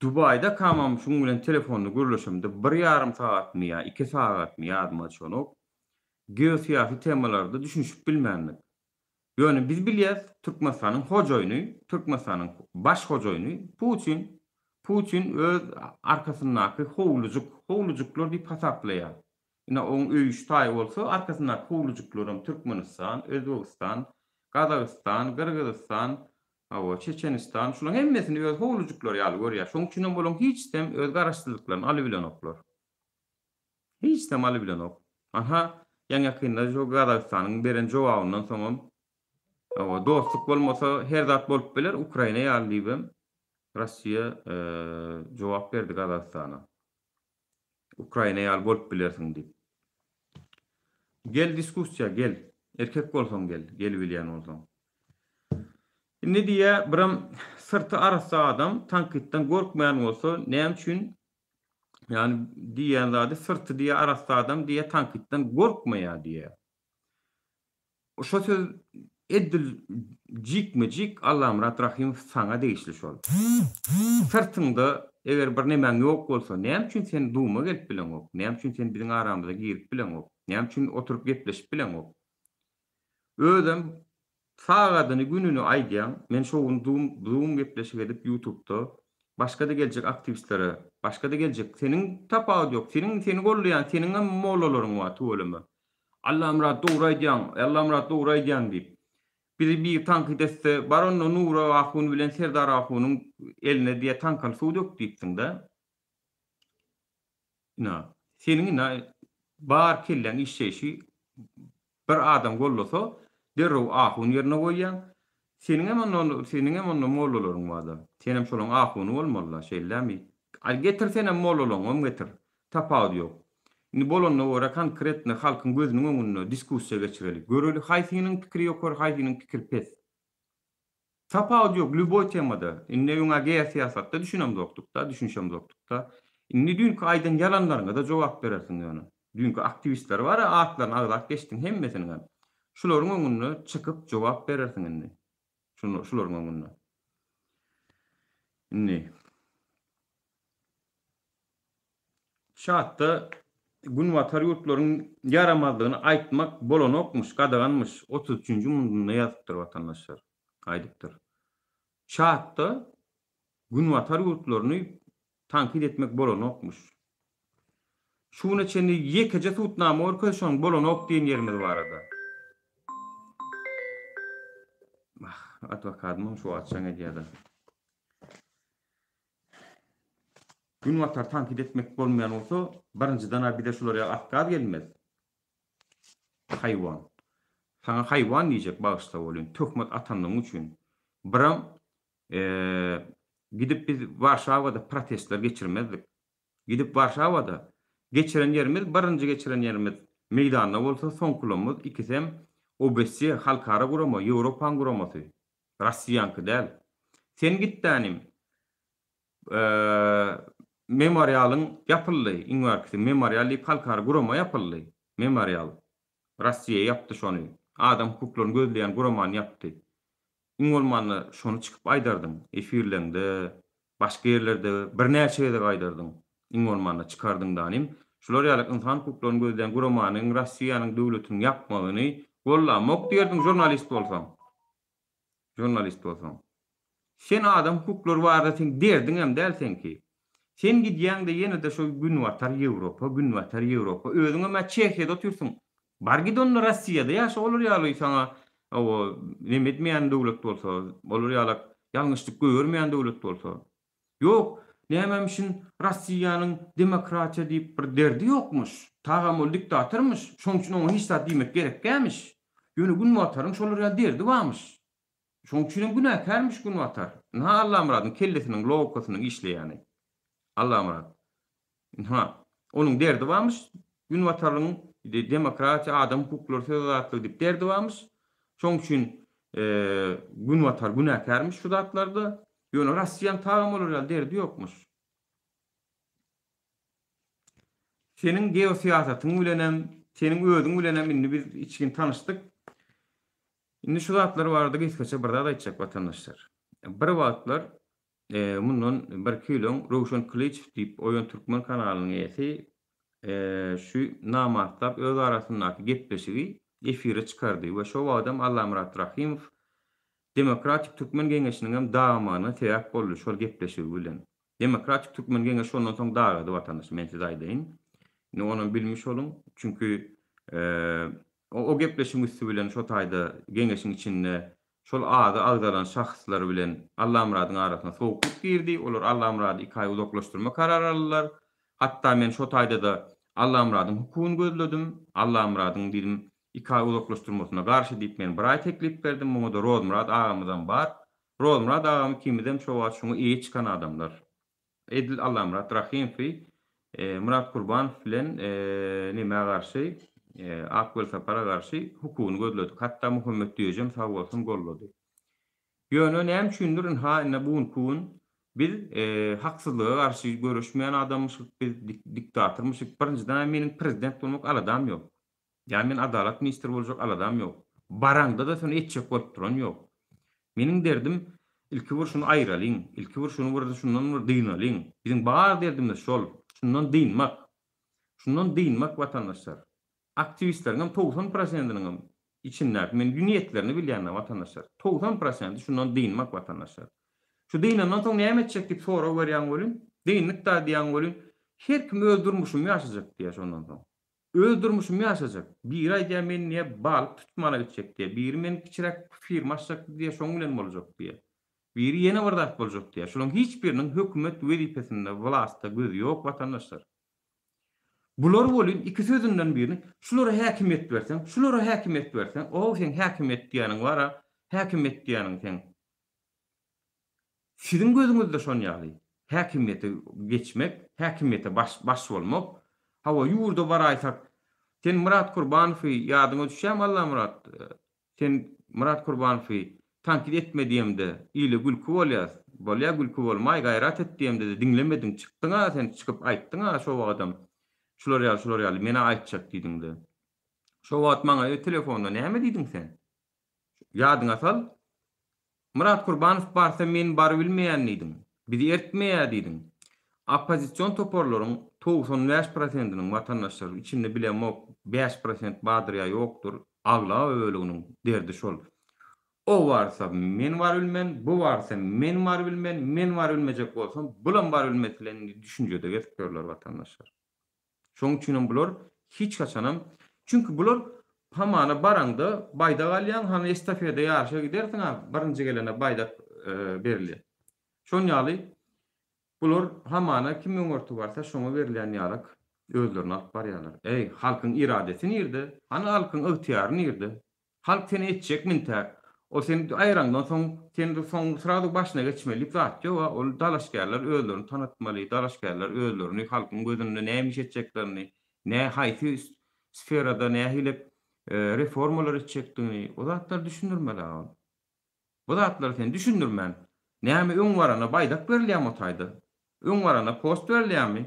S1: Dubaýda kamam şuň bilen telefonda gürleşemde bir ýarym sagatmy ýa iki sagatmy ýadyma düşenok, geosyýasy temalarda düşünişip bilmändik. Ýöne biz bilýäs Türkmenistanyň hojaýyny, Türkmenistanyň baş hojaýyny Putin. Putin öz arkasyndaky howlujyk, howlujyklar diýip hasaplaýar. Ine oň öýi şu taýy bolsa arkasyndaky howlujyklaram Türkmenistan, Özbegistan, Gazagystan, Gyrgyzystan. Hawa, Çeçenistan, şularyň hemmesini öz howlujyklary ýaly görýär. Şonuň üçinem olaryň hiçisem öz garaşsyzlyklaryny alybilenoklar. Hiçisem alybilenok. Anha, ýaňy-ýakynda şu Gazagystanyň beren jogabyndan soňam, hawa, dostluk bolmasa her zat bolup biler, Ukraina ýaly diýibem Russiýa jogap berdi Gazagystana. Ukraina ýaly bolup bilersiň diýip. Gel diskussiýa gel. Erkek bolsaň gel, gelibilýän bolsaň. Indi diýýä, biram syrty arassa adam tankytdan gorkmaýan bolsa näme üçin ýagny diýýän zady syrty diýýä arassa adam diýýä tankytdan gorkmaýar diýýä. Şo söz edil jikme-jik Allamyrat Rahymow saňa degişli şol. Syrtyňda eger bir nemäň ýok bolsa näme üçin sen duma gelip bileňok, näme üçin sen biziň aramyza girip bileňok, näme üçin oturyp gepleşip bileňok. Özem sagadyny gününi aýdýaň, men şo gün zoom zoom gepleşik edip ýutubda başga-da geljek aktiwistlere, başga-da geljek seniň tapawudy ýok, seniň seni gollaýan seniňem mollalaryň bar tüweleme. Allamyrat dogry aýdýaň, Allamyrat dogry aýdýaň diýip. Bizi biri tankyt etse, bar onda Nury ahun bilen Serdar ahunyň eline diýe taňkaly suw dök diýipsiň-dä. Ina, seniň ina bar kelläň işleýşi bir adam gollasa, derrew ahun ýerine goýýaň. Seniňem onda seniňem onda mollalaryň bar-da. Senem şolaň ahuny bolmaly-da, şeýle dälmi? Aý getir senem mollalaryňam getir. Tapawudy ýok. Indi bolanyna görä konkretno halkyň gözüniň öňünde diskussiýa geçireli. Göreli haýsynyň pikiri ýokary haýsynyň pikiri pes. Tapawudy ýok lýuboý temada. Indi öňä geosyýasatda düşünemzokdykda, düşünişemzokdykda. Indi düýnki aýdan ýalanlaryňa-da jogap berersiň ýöne. Düýnki aktiwistler bar-a atlaryny agzap geçdiň hemmesiniňem. Şularyň öňünde çykyp jogap berersiň indi. Şularyň öňünde. Indi. Çatda Günbatar ýurtlaryň ýaramazlygyny aýtmak bolanokmyş, gadaganmyş, 33-nji mundunda ýazypdyr watandaşlar, aýdypdyr. Çatda Günbatar ýurtlaryny tankyt etmek bolanokmyş. Şu güne çenli ýekeje subutnama görkez şonuň bolanok diýen ýerimiz barada. Ah, adwokadymam şu wagt jaň edýär-de. Günbatary tankyt etmek bolmaýan bolsa, birinjiden-ä bize şular ýaly otkaz gelmez. Haýwan. Saňa haýwan diýjek bagyşla welin, töhmet atanlygyň üçin. Biram gidip biz Warşawada protestler geçirmezdik. Gidip Warşawada geçiren ýerimiz, birinji geçiren ýerimiz meýdanda bolsa, soňkulamyz ikisem OBSE halkara gurama, Ýewropaň guramasy. Rossiýaňky däl. Sen gitdänim Memorialyň ýapyldy, iň bärkisi Memorial diýip halkara gurama ýapyldy. Memorial. Rossiýa ýapdy şony. Adam hukuklaryny gözleýän guramany ýapdy. Iň bolmanda şony çykyp aýdardyň. Efirleňde, başga ýerlerde birnäçe gezek aýdardyň. Iň bolmanda çykardyň danym. Şular ýaly ynsan hukuklaryny gözleýän guramanyň Rossiýanyň döwletiniň ýapmagyny gollamok diýerdiň žurnalist bolsaň. Žurnalist bolsaň. Sen adam hukuklary barada seň derdiňem däl seňki. Sen gidýäňde ýenede şo günbatar Ýewropa, günbatar Ýewropa. Özüňem-ä Çehiýada otyrsyň. Bar git onda Rossiýada ýaşa olar ýaly saňa hawa neme etmeýän döwlet bolsa, olar ýalak ýalňyşlyk goýbermeýän döwlet bolsa. Ýok, nämemişin Rossiýanyň demokratiýa diýip bir derdi ýokmuş. Tagam ol diktatormyş, şoň üçin oňa hiç zat diýmek gerekgämiş. Ýöne Günbataryň şolar ýaly derdi barmyş. Şoň üçinem günäkärmiş Günbatar. Ynha Allamyradyň kellesiniň logikasynyň işleýäni. Allamyrat. Ynha, onuň derdi barmyş, Günbataryň demokratiýa, adam hukuklary, söz azatlygy diýip derdi barmyş. Şoň üçin Günbatar günäkärmiş şu zatlarda. Ýöne Rossiýanyň tagam olar ýaly derdi ýokmuş. Seniň geosyýasatyň bilenem, seniň özüň bilenem indi biz içgin tanyşdyk. Indi şu zatlar barada gysgaça bir zat aýtjak watandaşlar. Bir wagtlar mundan birki ýyl öň Röwşen Kylyçow diýip Oýan Türkmen kanalynyň eýesi şu namartlap öz arasyndaky gepleşigi efire çykardy we şo wagtam Allamyrat Rahymow Demokratik Türkmen Geňeşiniňem dagamagyna sebäp boldy şol gepleşigi bilen. Demokratik Türkmen Geňeşi şondan soň dagady watandaş men size aýdaýyn. Indi onam bilmiş boluň. Çünki o gepleşigiň üsti bilen şo taýda geňeşiň içinde. Şol ady agzalan şahslar bilen Allamyradyň arasyna sowuklyk girdi. Olar Allamyrady iki aý uzaklaşdyrma karary aldylar. Hatda men şo taýda-da Allamyradyň hukugyny gözledim. Allamyradyň diýdim, iki aý uzaklaşdyrmasyna garşy diýip men bir aý teklip berdim. Muňa-da Rozmyrat agamyzam bar. Rozmyrat agam ikimizem şo wagt şoňa eýe çykan adamlar. Edil Allamyrat Rahymowy Myrat Kurbanow bilen nämä garşy, Ak Welsapara garşy hukugyny gözledik. Hatda Muhammet Düýejem sag bolsun gollady. Ýöne näme üçindir ynha indi bu günki gün biz haksyzlyga garşy göreşmeýän adammyşyk, biz diktatormyşyk. Birinjiden-ä meniň prezident bolmak aladam ýok. Ýa men adalat ministri boljak aladam ýok. Baraňda-da şony etjek bolup duran ýok. Meniň derdim ilki bir şuny aýralyň, ilki bir şuny bir şundan bir dynalyň. Biziň bar derdimiz şol. Şundan dynmak. Şundan dynmak watandaşlar. Aktiwistleriňem 90 prosentiniňem içindäki men niýetlerini bilýän-dä watandaşlar. 90 prosenti şundan dynmak watandaşlar. Şu dynandan soň näme etjek diýip sorag berýäň welin, dyndyk-da diýýäň welin, her kim öz durmuşymy ýaşajak diýýär şondan soň. Öz durmuşymy ýaşajak. Biri aýdýar men diýýär balyk tutmana gitjek diýýär. Biri men kiçiräk firma açjak diýýär şoň bilen boljak diýýär. Biri ýene bir zat boljak diýýär. Şolaryň hiç biriniň hökümet wezipesinde wlastda gözi ýok watandaşlar. Bular welin iki sözünden birini şulara häkimiýet berseň, şulara häkimiýet berseň, o seň häkimiýet diýýäniň bar-a, häkimiýet diýýäniň seň. Siziň gözüňizde şon ýaly, häkimiýete geçmek, häkimiýete baş baş bolmak. Hawa, ýurda baraýsak, sen Myrat Kurbanowy ýadyňa düşýärmi Allamyrat? Sen Myrat Kurbanowy tankyt etme diýemde, ile gülki bolýas. Bolýa gülki bolmaý, gaýrat et diýemde-de diňlemediň, çykdyň-a sen çykyp aýtdyň-a şo wagadam şular ýaly şular ýaly men-ä aýtjak diýdiňde. Şo wagt maňa telefonda näme diýdiň sen? Ýadyňa sal. Myrat Kurbanow barsa men barybilmeýän diýdiň. Bizi ertmeýär diýdiň. Oppozision toparlaryň 95 prosentiniň watandaşlar içinde bilemok 5 prosent bardyr ýa ýokdur, aglaba böleginiň derdi şol. O barsa men barybilmen, bu barsa men barybilmen, men barybilmejek bolsam bulam barybilmez diýen düşünjede gezip ýörler watandaşlar. Şonuň üçinem bular hiç haçanam, çünki bular hamana baraňda baýdak alýaň, hany estafeda ýaryşa gidersiň-a, birinji gelene baýdak berilýär. Şon ýaly bular hamana kim öňürti barsa şoňa berilýän ýalak özlerini alyp barýarlar. Eý, halkyň iradesi nirde? Hany halkyň ygtyýary nirde? Halk seni etjek mintäk. Ol seni aýyrandan soň, sen soň srazu başyna geçmeli diýip zat ýok-a. Ol dalaşgärler özlerini tanatmaly, dalaşgärler özlerini halkyň gözünde näme iş etjeklerini, nä haýsy sferada nähili reformalar etjekdigini, o zatlary düşündirmeli-ä ol. Bu zatlary sen düşündirmän, näme öň barana baýdak berilýärmi o taýda? Öň barana post berilýärmi?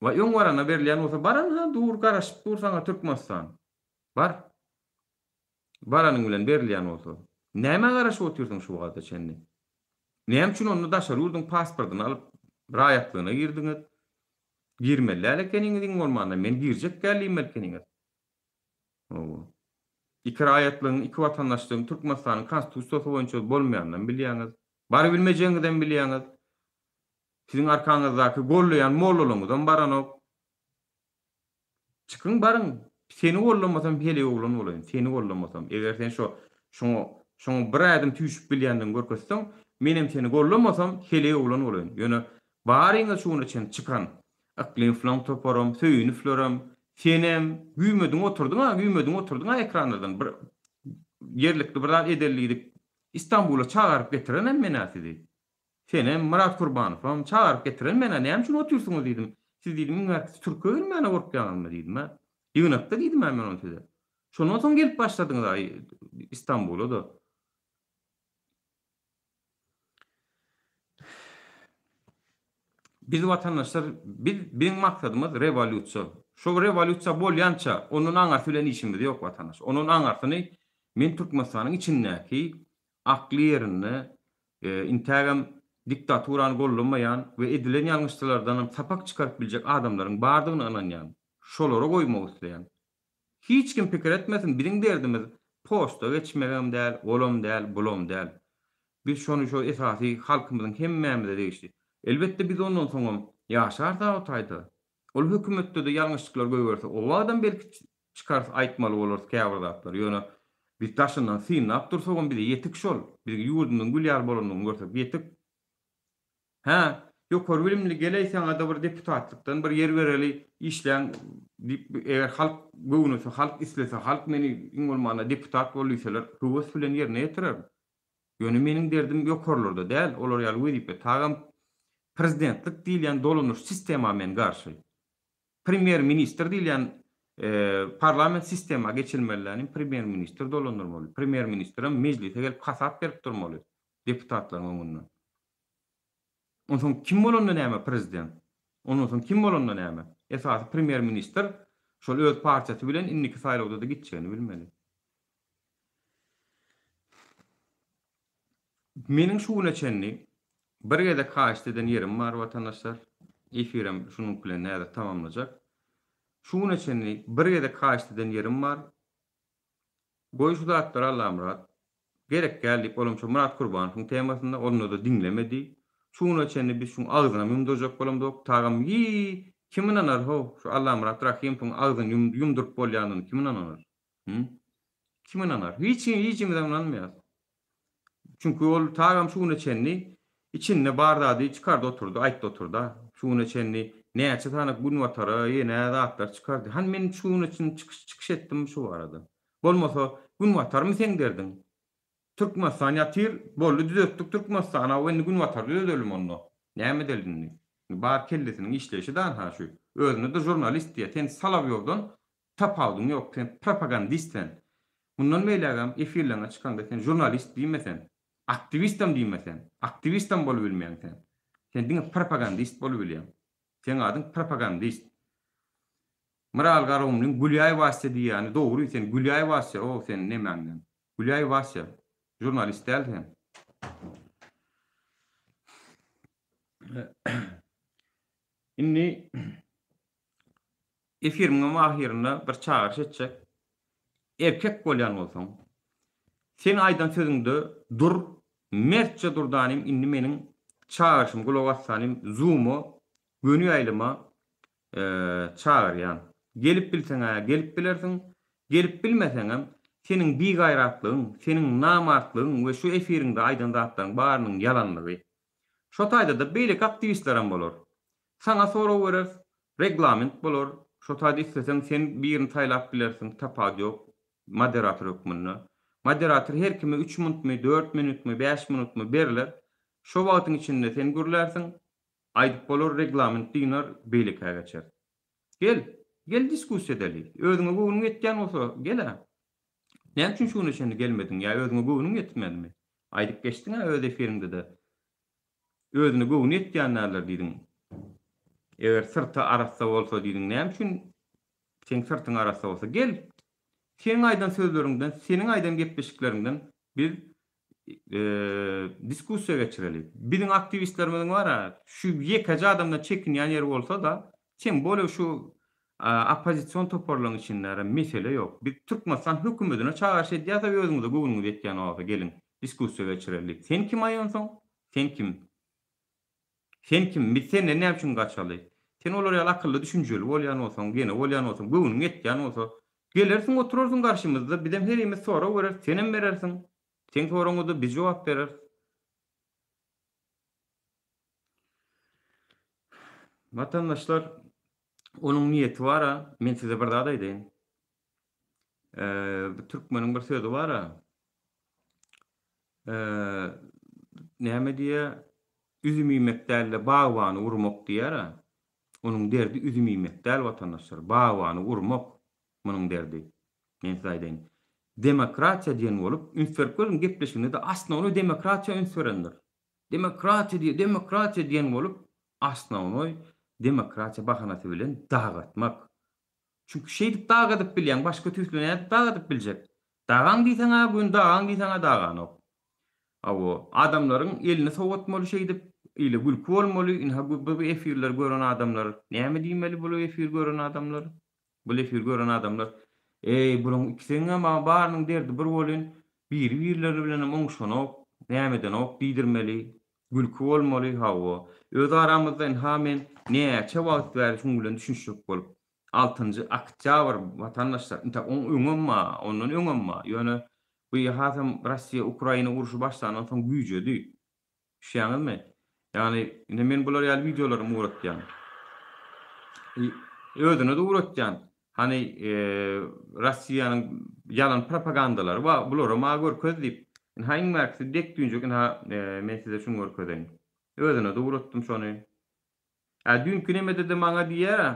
S1: Waý öň barana berilýän bolsa baran-ha dur garaşyp dur saňa Türkmenistan. Bar. Baranyň bilen berilýän bolsa. Nämä garaşyp otyrsyň şu wagta çenli? Näme üçin onda daşary ýurduň pasportyny alyp raýatlygyna girdiňiz? Girmeli däl ekeniňiz iň bolmanda. Men girjek däl diýmeli ekeniňiz. Hawa. Iki raýatlygyň, iki watandaşlygyň Türkmenistanyň konstitusiýasy boýunça bolmaýanynam bilýäňiz. Barybilmejegiňizem bilýäňiz. Siziň arkaňyzdaky gollaýan mollalaryňyzam baranok. Çykyň baryň, seni gollamasam heleý oglan bolaýyn, seni gollamasam, eger sen şo şoňa şoňa bir ädim süýşüp bilýändigiňi görkezseň, menem seni gollamasam heleý oglan bolaýyn. Ýöne baryňyz şu güne çenli çykan Yklymowlaň toparam, Söýünowlaram, senem güýmediň oturdyň-a, güýmediň oturdyň-a ekranlardan bir ýerlikli bir zat edeli diýdik. Istanbula çagaryp getirenem men-ä sizi. Senem, Myrat Kurbanowam çagyryp getiren men-ä, näme üçin otyrsyňyz diýdim. Siz diýdim, iň bärkisi türke gelmäne gorkýaňyzmy diýdim-ä. Ýygnakda diýdim-ä men ony size. Şondan soň gelip başladyňyz-a Istanbula-da. Biz watandaşlar, biz, biziň maksadymyz rewolýusiýa. Şo rewolýusiýa bolýança, ondan aňarsy bilen işimiz ýok watandaş. Ondan aňarsyny men Türkmenistanyň içindäki akly ýerinde intägem diktaturany goldamaýan we edilen ýalňyşlardanam sapak çykaryp biljek adamlaryň bardygyna ynanýan. Şolara goýmak isleýän. Hiç kim pikir etmesin, biziň derdimiz posta geçmegem däl, olam däl, bulam däl. Biz şony şo esasy halkymyzyň hemmämize degişli. Elbetde biz ondan soňam ýaşarys-a o taýda. Ol hökümetde-de ýalňyşlyklar goýberse o wagtam belki çykarys aýtmaly bolarys käbir zatlary. Ýöne. Biz daşyndan synlap dursagam bize ýetik şol. Biziň ýurdumyzyň gül ýaly bolandygyny görsek ýetik. Hä, ýokary bilimli geleý saňada bir deputatlykdan bir ýer bereli işläň diýip eger halk göwnese halk islese halk meni iň bolmanda deputat bol diýseler höwes bilen ýerine ýetirerin. Ýöne meniň derdim ýokarlarda däl olar ýaly wezipe tagam prezidentlik diýilýän dolanyş sistema men garşy. Premýer ministr diýilýän parlament sistema geçilmeliläni premýer ministr dolandyrmaly. Premýer ministrem mejlise gelip hasap berip durmaly deputatlaryň öňünde. Onsoň kim bolanda näme prezident? Ondan soň kim bolanda näme? Esasy premýer ministr şol öz partiýasy bilen indiki saýlawda-da gitjegini bilmeli. Meniň şu güne çenli bir gezek haýyşt eden ýerim bar watandaşlar. Efirem şunuň bilen häzir tamamlajak. Şu güne çenli bir gezek haýyşt eden ýerim bar. Goý şu zatlary Allamyrat. Gerek däl diýip olam şo Myrat Kurbanowyň temasynda onda-da diňlemedi. Şu güne çenli biz şuň agzynam ýumdurjak bolamzok. Tagam ýii kim ynanar how şu Allamyrat Rahymowyň agzyny ýumduryp bolýanyny kim ynanar? Hü? Kim ynanar? Hiç hiçimizem ynanmaýas. Çünki ol tagam şu güne çenli içinde bar zady çykardy oturdy, aýtdy oturda. Şu güne çenli näçe sany günbatara ýene zatlar çykardy. Hany men şu güne çenli çykyş çykyş etdimmi şu barada? Bolmasa günbatarmy seň derdiň? Türkmenistan ýatyr, boldy düzetdik Türkmenistany, hawa indi günbatary düzedelim onda. Näme edeli indi? Bar kellesiniň işleýşi danha şu. Özüne-de žurnalist diýýär. Sen Solowýowdan Tapawudyň ýok sen propagandist sen. Mundan beýlägem efirleňe çykaňda sen žurnalist diýme sen. Aktiwistem diýme sen. Aktiwistem bolubilmeýäň sen. Sen diňe propagandist bolubilýäň. Seň adyň propagandist. Myraly Garagumlyň Gülýaý Wasýa diýýäni dogry sen Gülýaý Wasýa o sen nemäňden. Gülýaý Wasýa. Žurnalist däl sen. Indi Efirimiňem ahyrynda bir çagyryş etjek. Erkek bolýan bolsaň, sen aýdan sözüňde dur, mertçe dur danym indi meniň çagyryşym gulak assanym zuma göni ýaýlyma çagyrýan. Gelip bilseň-ä gelip bilersiň, gelip bilmeseňem seniň bigaýratlygyň, seniň namartlygyň we şu efiriňde aýdan zatlaryň barynyň ýalanlygy. Şo taýda-da beýleki aktiwistlerem bolar. Saňa sorag bereris, reglament bolar, şo taýda isleseň sen birini saýlap bilersiň, tapawudy ýok, moderator hökmünde. Moderator her kime üç minutmy, dört minutmy, bäş minutmy berler. Şo wagtyň içinde sen gürlärsiň, aýdyp bolar, reglament dynar, beýlekä geçer. Gel, gel diskussiýa edeli. Özüňe göwnüň ýetýän bolsa, gel-ä. Näme üçin şu güne çenli gelmediň ýa özüňe göwnüň ýetmedimi? Aýdyp geçdiň-ä öz efiriňde-de. Özüne göwni ýetýän däldir diýdiň. Eger syrty arassa bolsa diýdiň. Näme üçin seň syrtyň arassa bolsa? Gel, seň aýdan sözleriňden, seniň aýdan gepleşikleriňden biz diskussiýa geçireli. Biziň aktiwistlerimiziň bar-a, şu ýekeje adamdan çekinýän ýeri bolsa-da, tem bolýa şu oppozision toparlaryň içinde mesele ýok. Biz Türkmenistan hökümetine çagyryş edýäs-a özüňize göwnüňiz ýetýän bolsa geliň. Diskussiýa geçireli diýip. Sen kim aý onsoň? Sen kim? Sen kim? Biz senden näme üçin gaçaly? Sen olar ýaly akylly düşünjeli bolýan bolsaň, gene bolýan bolsaň, göwnüň ýetýän bolsa, gelersiň oturarsyň garşymyzda, bizem herimiz sorag bereris, senem berersiň. Seň soragyňa-da biz jogap bereris. Watandaşlar, onuň niýeti bar-a, men size bir zat aýdaýyn. Bir türkmeniň bir sözi bar-a. Näme diýýär? Üzüm iýmek däl-de, bagbany urmak diýýär-ä. Onuň derdi üzüm iýmek däl, watandaşlar. Bagbany urmak munuň derdi. Men size aýdaýyn. Demokratiýa diýen bolup, üns berip görüň, gepleşiginde-de osnownoý demokratiýa üns berendir. Demokratiýa diýip, demokratiýa diýen bolup, osnownoý demokratiýa bahanasy bilen dagatmak. Çünki şeýdip dagadyp bilýäň, başga tüýsli nädip dagadyp biljek? Dagaň diýseň-ä gün, dagaň diýseň-ä daganok. Hawa, adamlaryň elini sowatmaly şeýdip, ile gülki bolmaly, ynha bu efirleri gören adamlar näme diýmeli bul efir gören adamlar? Bul efir gören adamlar, Eý, bulaň ikisiniňem-ä barynyň derdi bir welin, biri-birleri bilenem oňşanok, näme edenok diýdirmeli, gülki bolmaly, hawa. Öz aramyzda ynha men näçe wagt bäri şuň bilen düşünişjek bolup, Altynjy oktýabr, watandaşlar, intäk oň öňem bar, ondan öňem bar, ýöne. Bu hasam Russiýa Ukraina urşy başlandan soň güýjedi. Düşýäňizmi? Ýagny indi men bular ýaly wideolaram ugratýan. Özüne-de ugratýan. Hany Russiýanyň ýalan propagandalary bar, bulary maňa görkez diýip. Ynha iň bärkisi dek düýnjek ynha men size şuny görkezeýin. Özüne-de ugratdym şony. Ä düýnki nemede-de maňa diýýär-ä,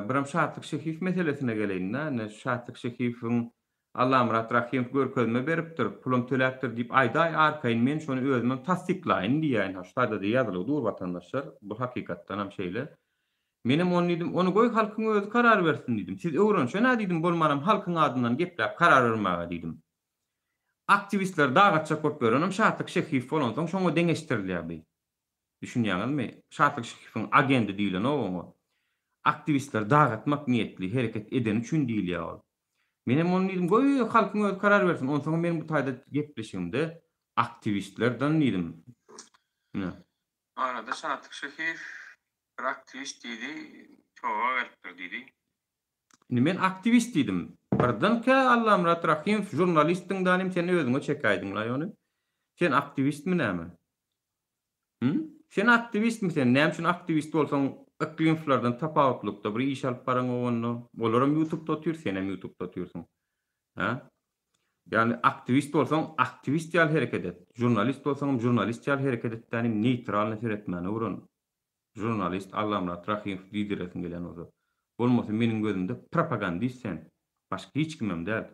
S1: birem Şatlyk Şehiýew meselesine geleýin-dä, ine Şatlyk Şehiýewiň Allamyrat Rahymow görkezme beripdir, pulam töläpdir diýip aýdaý arkaýyn men şony özümem tassyklaýyn diýýär, ynha şu taýda-da ýazylygy dur watandaşlar, bu hakykatdanam şeýle. Menem ony diýdim, ony goý halkyň özi karar bersin diýdim. Siz öwrenşen-ä diýdim, bolmanam halkyň adyndan gepläp karar bermäge diýdim. Aktiwistleri dagatjak bolup ýörenem Şatlyk Şehiýew bolansoň şoňa deňeşdirilýär bi. Düşünýäňizmi? Şatlyk Şehiýewiň agendi diýilenok oňa. Aktiwistleri dagatmak niýetli hereket edeni üçin diýilýär ol. Menem ony diýdim, goý halkyň özi karar bersin. Onsoňam men bu taýda gepleşigimde aktiwistlerden diýdim. Ine.
S2: Arada Şatlyk Şehiýew bir aktiwist diýdi, toba beripdir diýdi.
S1: Indi men aktiwist diýdim. Birdenkä Allamyrat Rahymow žurnalistdiň danym sen özüňe çekäýdiňlaý ony. Sen aktiwistmi näme? Hü? Sen aktiwistmi sen? Näme üçin aktiwist bolsaň Yklymowlardan tapawutlykda bir iş alyp baraňok onda? Olaram ýutubda otyr, senem ýutubda otyrsyň. Hä? Ýagny aktiwist bolsaň aktiwist ýaly hereket et. Žurnalist bolsaňam žurnalist ýaly hereket et dänim neýtralny seretmäni öwren. Žurnalist Allamyrat Rahymow diýdiresiň gelýän bolsa. Bolmasa meniň gözümde propagandist sen. Başga hiç kimem däl.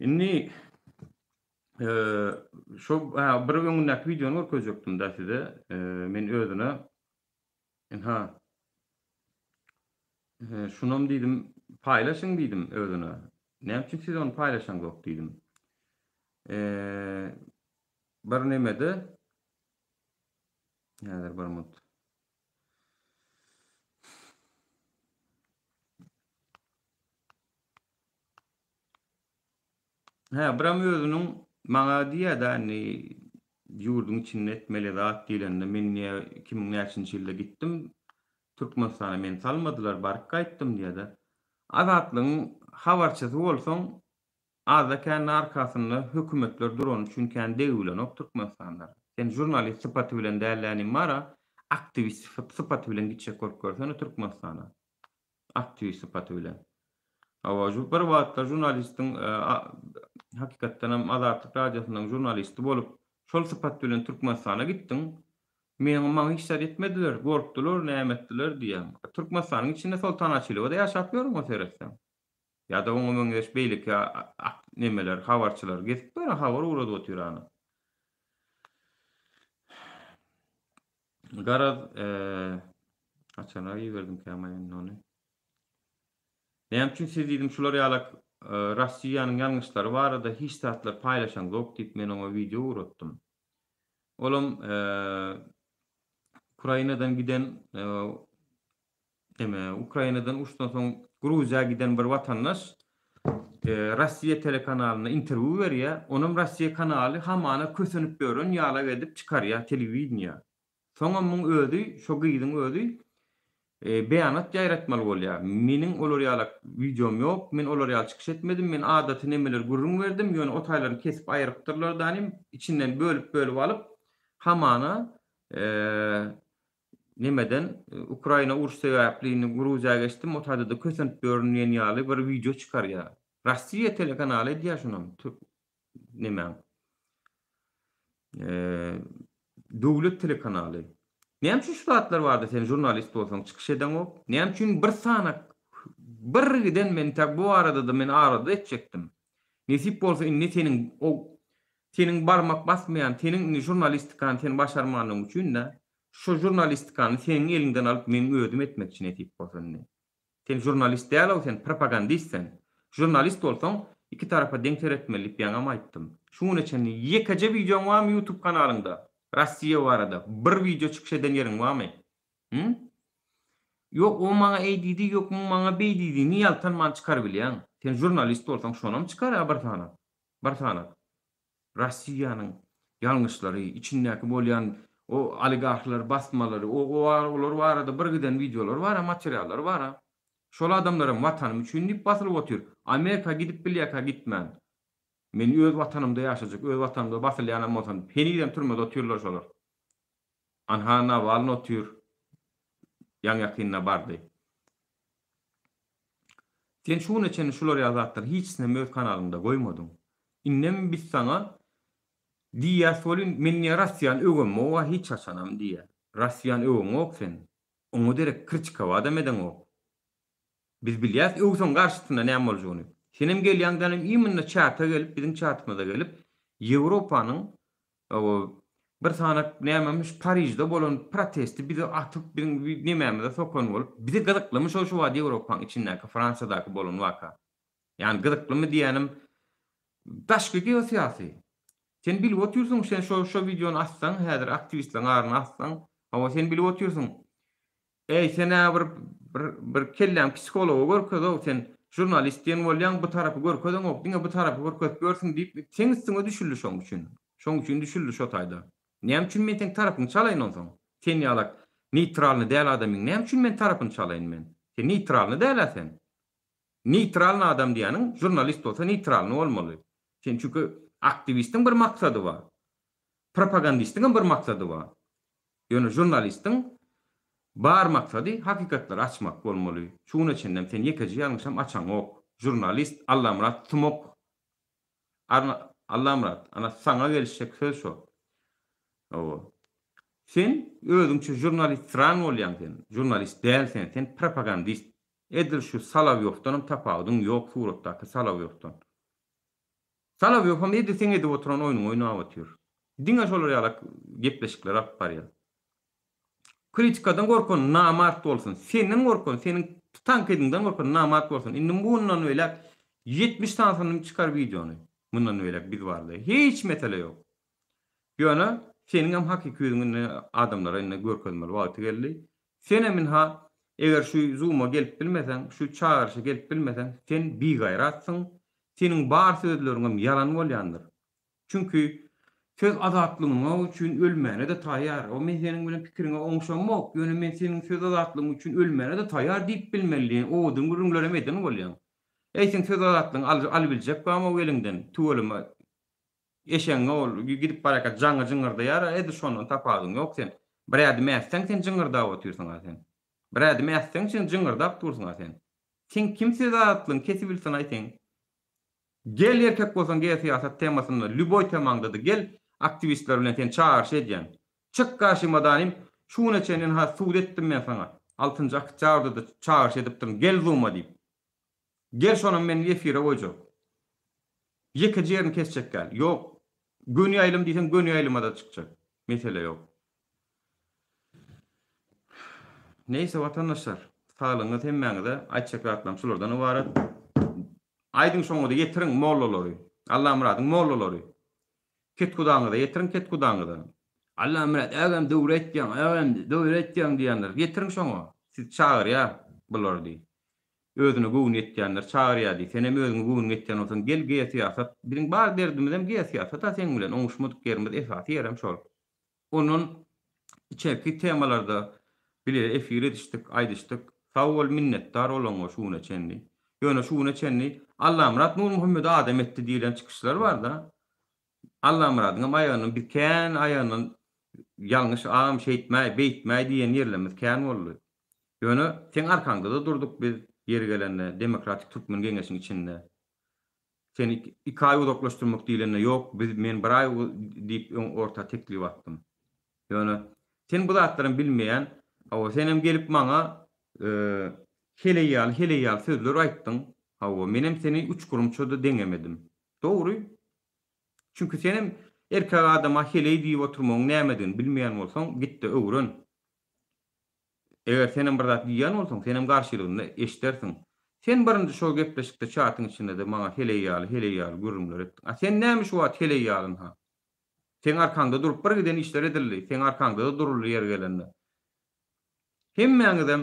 S1: Indi şo bir öňündäki wideony görkezjekdim-dä size. Men özüne ynha şunam diýdim, paýlaşyň diýdim özüne. Näme üçin siz ony paýlaşaňzok diýdim. Bir nemede häzir bir minut. Hä, biram özüniň maňa diýýä-dä indi ýurduň içinde etmeli zat diýlende men diýýä 2000 näçinji ýylda gitdim Türkmenistana meni salmadylar baryp gaýtdym diýýä-de. Azatlygyň habarçysy bolsaň azda-kände arkasynda hökümetler durany üçin kän degibilenok Türkmenistanda. Sen žurnalist sypaty bilen dällänim bar-a, aktiwist sypaty bilen gitjek bolup görsene Türkmenistana. Aktiwist sypaty bilen. Hawa, şu bir wagtlar žurnalistiň hakykatdan hem Azatlyk Radiosynyň žurnalisti bolup, şol sypat bilen Türkmenistana gitdiň. Meň maňa hiç zat etmediler, gorkdular, näme etdiler diýýäň. Türkmenistanyň içinde Soltan Açylowa-da ýaşap ýörüň o seretseň. Ýa-da oňa meňzeş beýleki nemeler, habarçylar gezip ýör, habar ugradyp otyr ana. Garaz, haçana iberdim käm indi ony. Näme üçin siz diýdim şular ýalak Rossiýanyň ýalňyşlary barada hiç zatlar paýlaşaňzok diýip men oňa wideo ugratdym. Olam Ukrainadan giden neme Ukrainadan uçdan soň Gruziýa giden bir watandaş Rossiýa telekanalynda interwýu berýär. Onam Rossiýa kanaly hamana kösenip ýören ýalak edip çykarýar telewideniýä. Soňam muň özi, şo gyzyň özi beýanat ýaýratmaly bolýar. Meniň olar ýalak wideom ýok, men olar ýaly çykyş etmedim, men adaty nemeleri gürrüň berdim, ýöne o taýlaryny kesip aýrypdyrlar danym, içinden bölüp-bölüp alyp, hamana nemeden, Ukraina uruş sebäpli indi Gruziýa geçdim, o taýda-da kösenip ýörün diýen ýaly bir wideo çykarýar. Rossiýa telekanaly edýär şunam, nemäň. Döwlet telekanaly. Näme üçin şu zatlar barada sen žurnalist bolsaň çykyş edeňok? Näme üçin bir sanak bir giden men tak bu barada-da men arada etjekdim. Nesip bolsa indi seniň o seniň barmak basmaýan seniň indi žurnalistikany sen başarmanyň üçin-de şo žurnalistikany seniň eliňden alyp meň özüm etmekçi nesip bolsa indi. Sen žurnalist däl-ow sen propagandist sen. Žurnalist bolsaň iki tarapa deň seretmeli diýip ýaňam aýtdym. Şu güne çenli ýekeje wideoň barmy ýutub kanalyňda Rossiýa barada bir wideo çykyş eden ýeriň barmy? Hü? Ýok o maňa eý diýdi ýok bu maňa beý diýdini ýaltanman çykarybilýäň. Sen žurnalist bolsaň şonam çykar-a bir sanap. Bir sanap. Rossiýanyň ýalňyşlary, içindäki bolýan o oligarhlary basmalary, o olar barada bir giden wideolar bar-a, materiallar bar-a. Şol adamlaram watanym üçin diýip basylyp otyr. Amerika gidip bilýärkä gitmän. Men öz watanymda ýaşajak, öz watanymda basylýanam bolsam, henizem türmede otyrlar şolar. Anha Nawalny otyr. Ýaňy-ýakynda bardy. Sen şu güne çenli şular ýaly zatlary hiçisinem öz kanalyňda goýmadyň. Indem biz saňa diýýäs welin men diýýä Rossiýany öwemok-a hiç haçanam diýýä. Rossiýany öweňok sen. Oňa derek kritikowat-am edeňok. Biz bilýäs öwseň garşysynda näme boljagyny. Senem gelýäňdenem imенно çata gelip biziň çatymyza gelip Ýewropanyň Bir sanak nämemiş Parižde bolan protesti bize atyp biziň nemämize sokan bolup bize gyzyklymy şo şu wagt Ýewropaň içindäki Fransiýadaky bolan waka. Ýani gyzyklymy diýýänim daşky geosyýasy. Sen bilip otyrsyň sen şo şo wideony atsaň häzir aktiwistleriň aryna atsaň hawa sen bilip otyrsyň Eý sen-ä bir bir bir kelläň psihologa görkezow sen žurnalist diýen bolýaň bu tarapy görkezeňok diňe bu tarapy görkezip ýörsüň diýip seň üstüňe düşüldi şoň üçin şoň üçin düşüldi şo taýda näme üçin men seň tarapyňy çalaýyn onsoň sen ýalak neýtralny däl adamyň näme üçin men tarapyny çalaýyn men sen neýtralny däl-ä sen neýtralny adam diýýäniň žurnalist bolsa neýtralny bolmaly sen çünki aktiwistiň bir maksady bar Propagandistiňem bir maksady bar. Ýöne žurnalistiň bar maksady hakykatlary açmak bolmaly. Şu güne çenlem sen ýekeje ýalňyşam açaňok. Žurnalist Allamyrat sumok. Allamyrat, ana saňa gelişjek söz şo. Hawa. Sen özüňçe žurnalistran bolýaň sen. Žurnalist däl sen, sen propagandist. Edil şu Solowýowdanam tapawudyň ýok suratdaky Solowýowdan. Solowýowam edil seň edip oturan oýnuňy oýnap otyr. Diňe şolar ýalak gepleşikler alyp barýar. Kritikadan gorkan namart bolsun. Senden gorkan, seniň tankydyňdan gorkan namart bolsun. Indi mundan beýläk 70 sanysyny çykar wideony. Mundan beýläk biz barada. Hiç mesele ýok. Ýöne seniňem hakyky ýüzüňi indi adamlara indi görkezmeli wagty geldi. Senem ynha eger şu zuma gelip bilmeseň, şu çagyryşa gelip bilmeseň, sen bigaýratsyň, seniň bar sözleriňem ýalan bolýandyr. Çünki söz azatlygyňa üçin ölmäne-de taýýar. O men seniň bilen pikiriňe oňşamok, ýöne men seniň söz azatlygyň üçin ölmäne-de taýýar diýip bilmeli diýen owadan gürrüňlerem eden bolýaň. Eý seň söz azatlygyňy alybiljek bamy o eliňden, tüweleme Eşegiňe ol gidip barýarka jaňy jyňňyrdaýar-a, edil şondan tapawudyň ýok sen. Bir ädim ätseň sen jyňňyrdap otyrsyň-a sen. Bir ädim ätseň sen jyňňyrdap dursuň-a sen. Seň kim söz azatlygyňy kesibilsin-aý seň. Gel erkek bolsaň geosyýasat temasynda lýuboý temaňda-da gel aktiwistler bilen seni çagyryş edýän. Çyk garşyma danym şu güne çenli ynha sud etdim men saňa. Altynjy oktýabrda-da çagyryş edipdirin gel zuma diýip. Gel şonam men efire goýjak. Ýekeje ýerini kesjek däl. Ýok. Göni ýaýlym diýseň göni ýaýlymada çykjak. Mesele ýok. Neýse watandaşlar, saglygyňyz hemmäňize, aýtjak zatlarym şulardan ybarat. Aýdyň şoňada ýetiriň mollalary. Allamyradyň mollalary. Kethudaňyza ýetiriň kethudaňyza. Allamyrat agam dogry aýtýaň, agam dogry aýtýaň diýýänler. Ýetiriň şoňa. Sizi çagyrýar bular diý. Özüne göwni ýetýänler çagyrýar diý. Senem özüňe göwnüň ýetýän bolsaň gel geosyýasat. Biziň bar derdimizem geosyýasat-a seň bilen. Oňuşmadyk ýerimiz esasy ýerem şol. Ondan içerki temalarda bile efir edişdik, aýdyşdyk. Sag bol minnetdar olaňa şu güne çenli. Ýöne şu güne çenli Allamyrat Nurmuhammedi adam etdi diýlen çykyşlar barda. Allamyradyňam aýagyndan biz kän aýagyndan ýalňyş agam şeýtmäý, beýtmäý diýen ýerlerimiz kän boldy. Ýöne seň arkaňda-da durduk biz ýeri gelende Demokratik Türkmen Geňeşiň içinde. Seni iki aý uzaklaşdyrmak diýlende ýok biz men bir aý diýip öň orta teklip atdym. Ýöne sen bu zatlaram bilmeýän hawa senem gelip maňa heleý ýaly heleý ýaly sözler aýtdyň hawa menem seni uçgurymça-da deňemedim. Dogry. Çünki senem erkek adama heleý diýip oturmagyň nämedigini bilmeýän bolsaň, git-de öwren. Eger senem bir zat diýýän bolsaň, senem garşylygynda eşdersiň. Sen birinji şol gepleşikde çatyň içinde-de maňa heleý ýaly, heleý ýaly gürrüňler etdiň. A sen näme şu wagt heleý ýalyň-ha? Seň arkaňda durup bir giden işler edildi, seň arkaňda-da duruldy ýeri gelende. Hemmäňizem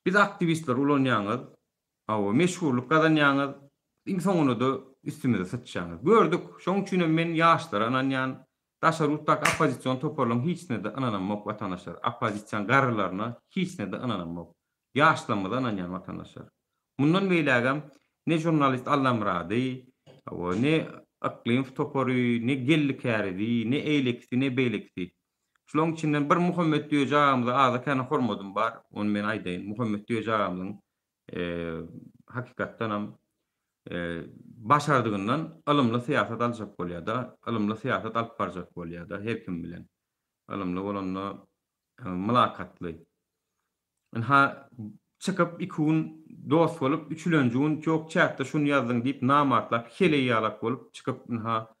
S1: biz aktiwistleri ulanýaňyz, hawa, meşhurlyk gazanýaňyz, iň soňunda-da üstümize syçýaňyz. Gördük, şoň üçinem men ýaşlara ynanýan, daşary ýurtdaky oppozision toparlaryň hiçisine-de ynanamok watandaşlar, oppozisiýaň garrylaryna hiçisine-de ynanamok. Ýaşlarymyza ynanýan watandaşlar. Mundan beýlägem ne žurnalist Allamyrady, hawa, ne. Yklymow topary, ne Geldi Kärizi, ne eýlekisi, ne beýlekisi. Şularyň içinden bir Muhammet Düýeji agamyza azda-kände hormadym bar, ony men aýdaýyn. Muhammet Düýeji agamyzyň hakykatdanam başardygyndan ylymly syýasat aljak bolýar-da, ylymly syýasat alyp barjak bolýar-da her kim bilen. Ylymly bolanda mylakatly. Ynha, çykyp iki gün dost bolup, üçülenji gün ýok çätde şuny ýazdyň diýip namartlap heleý ýalak bolup çykyp ynha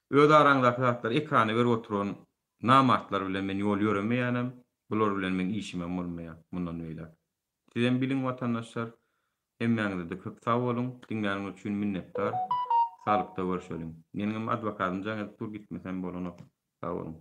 S1: öz araňdaky zatlary ekrana berip oturan namartlar bilen men ýol ýöremeýänem, bular bilen meň işimem bolmaýar mundan beýläk. Sizem biliň watandaşlar. Hemmäňizede köp sag boluň, diňläniňiz üçin minnetdar. Saglykda görşeliň. Meniňem adwokatym jaň edip dur gitmesem bolanok. Sag boluň.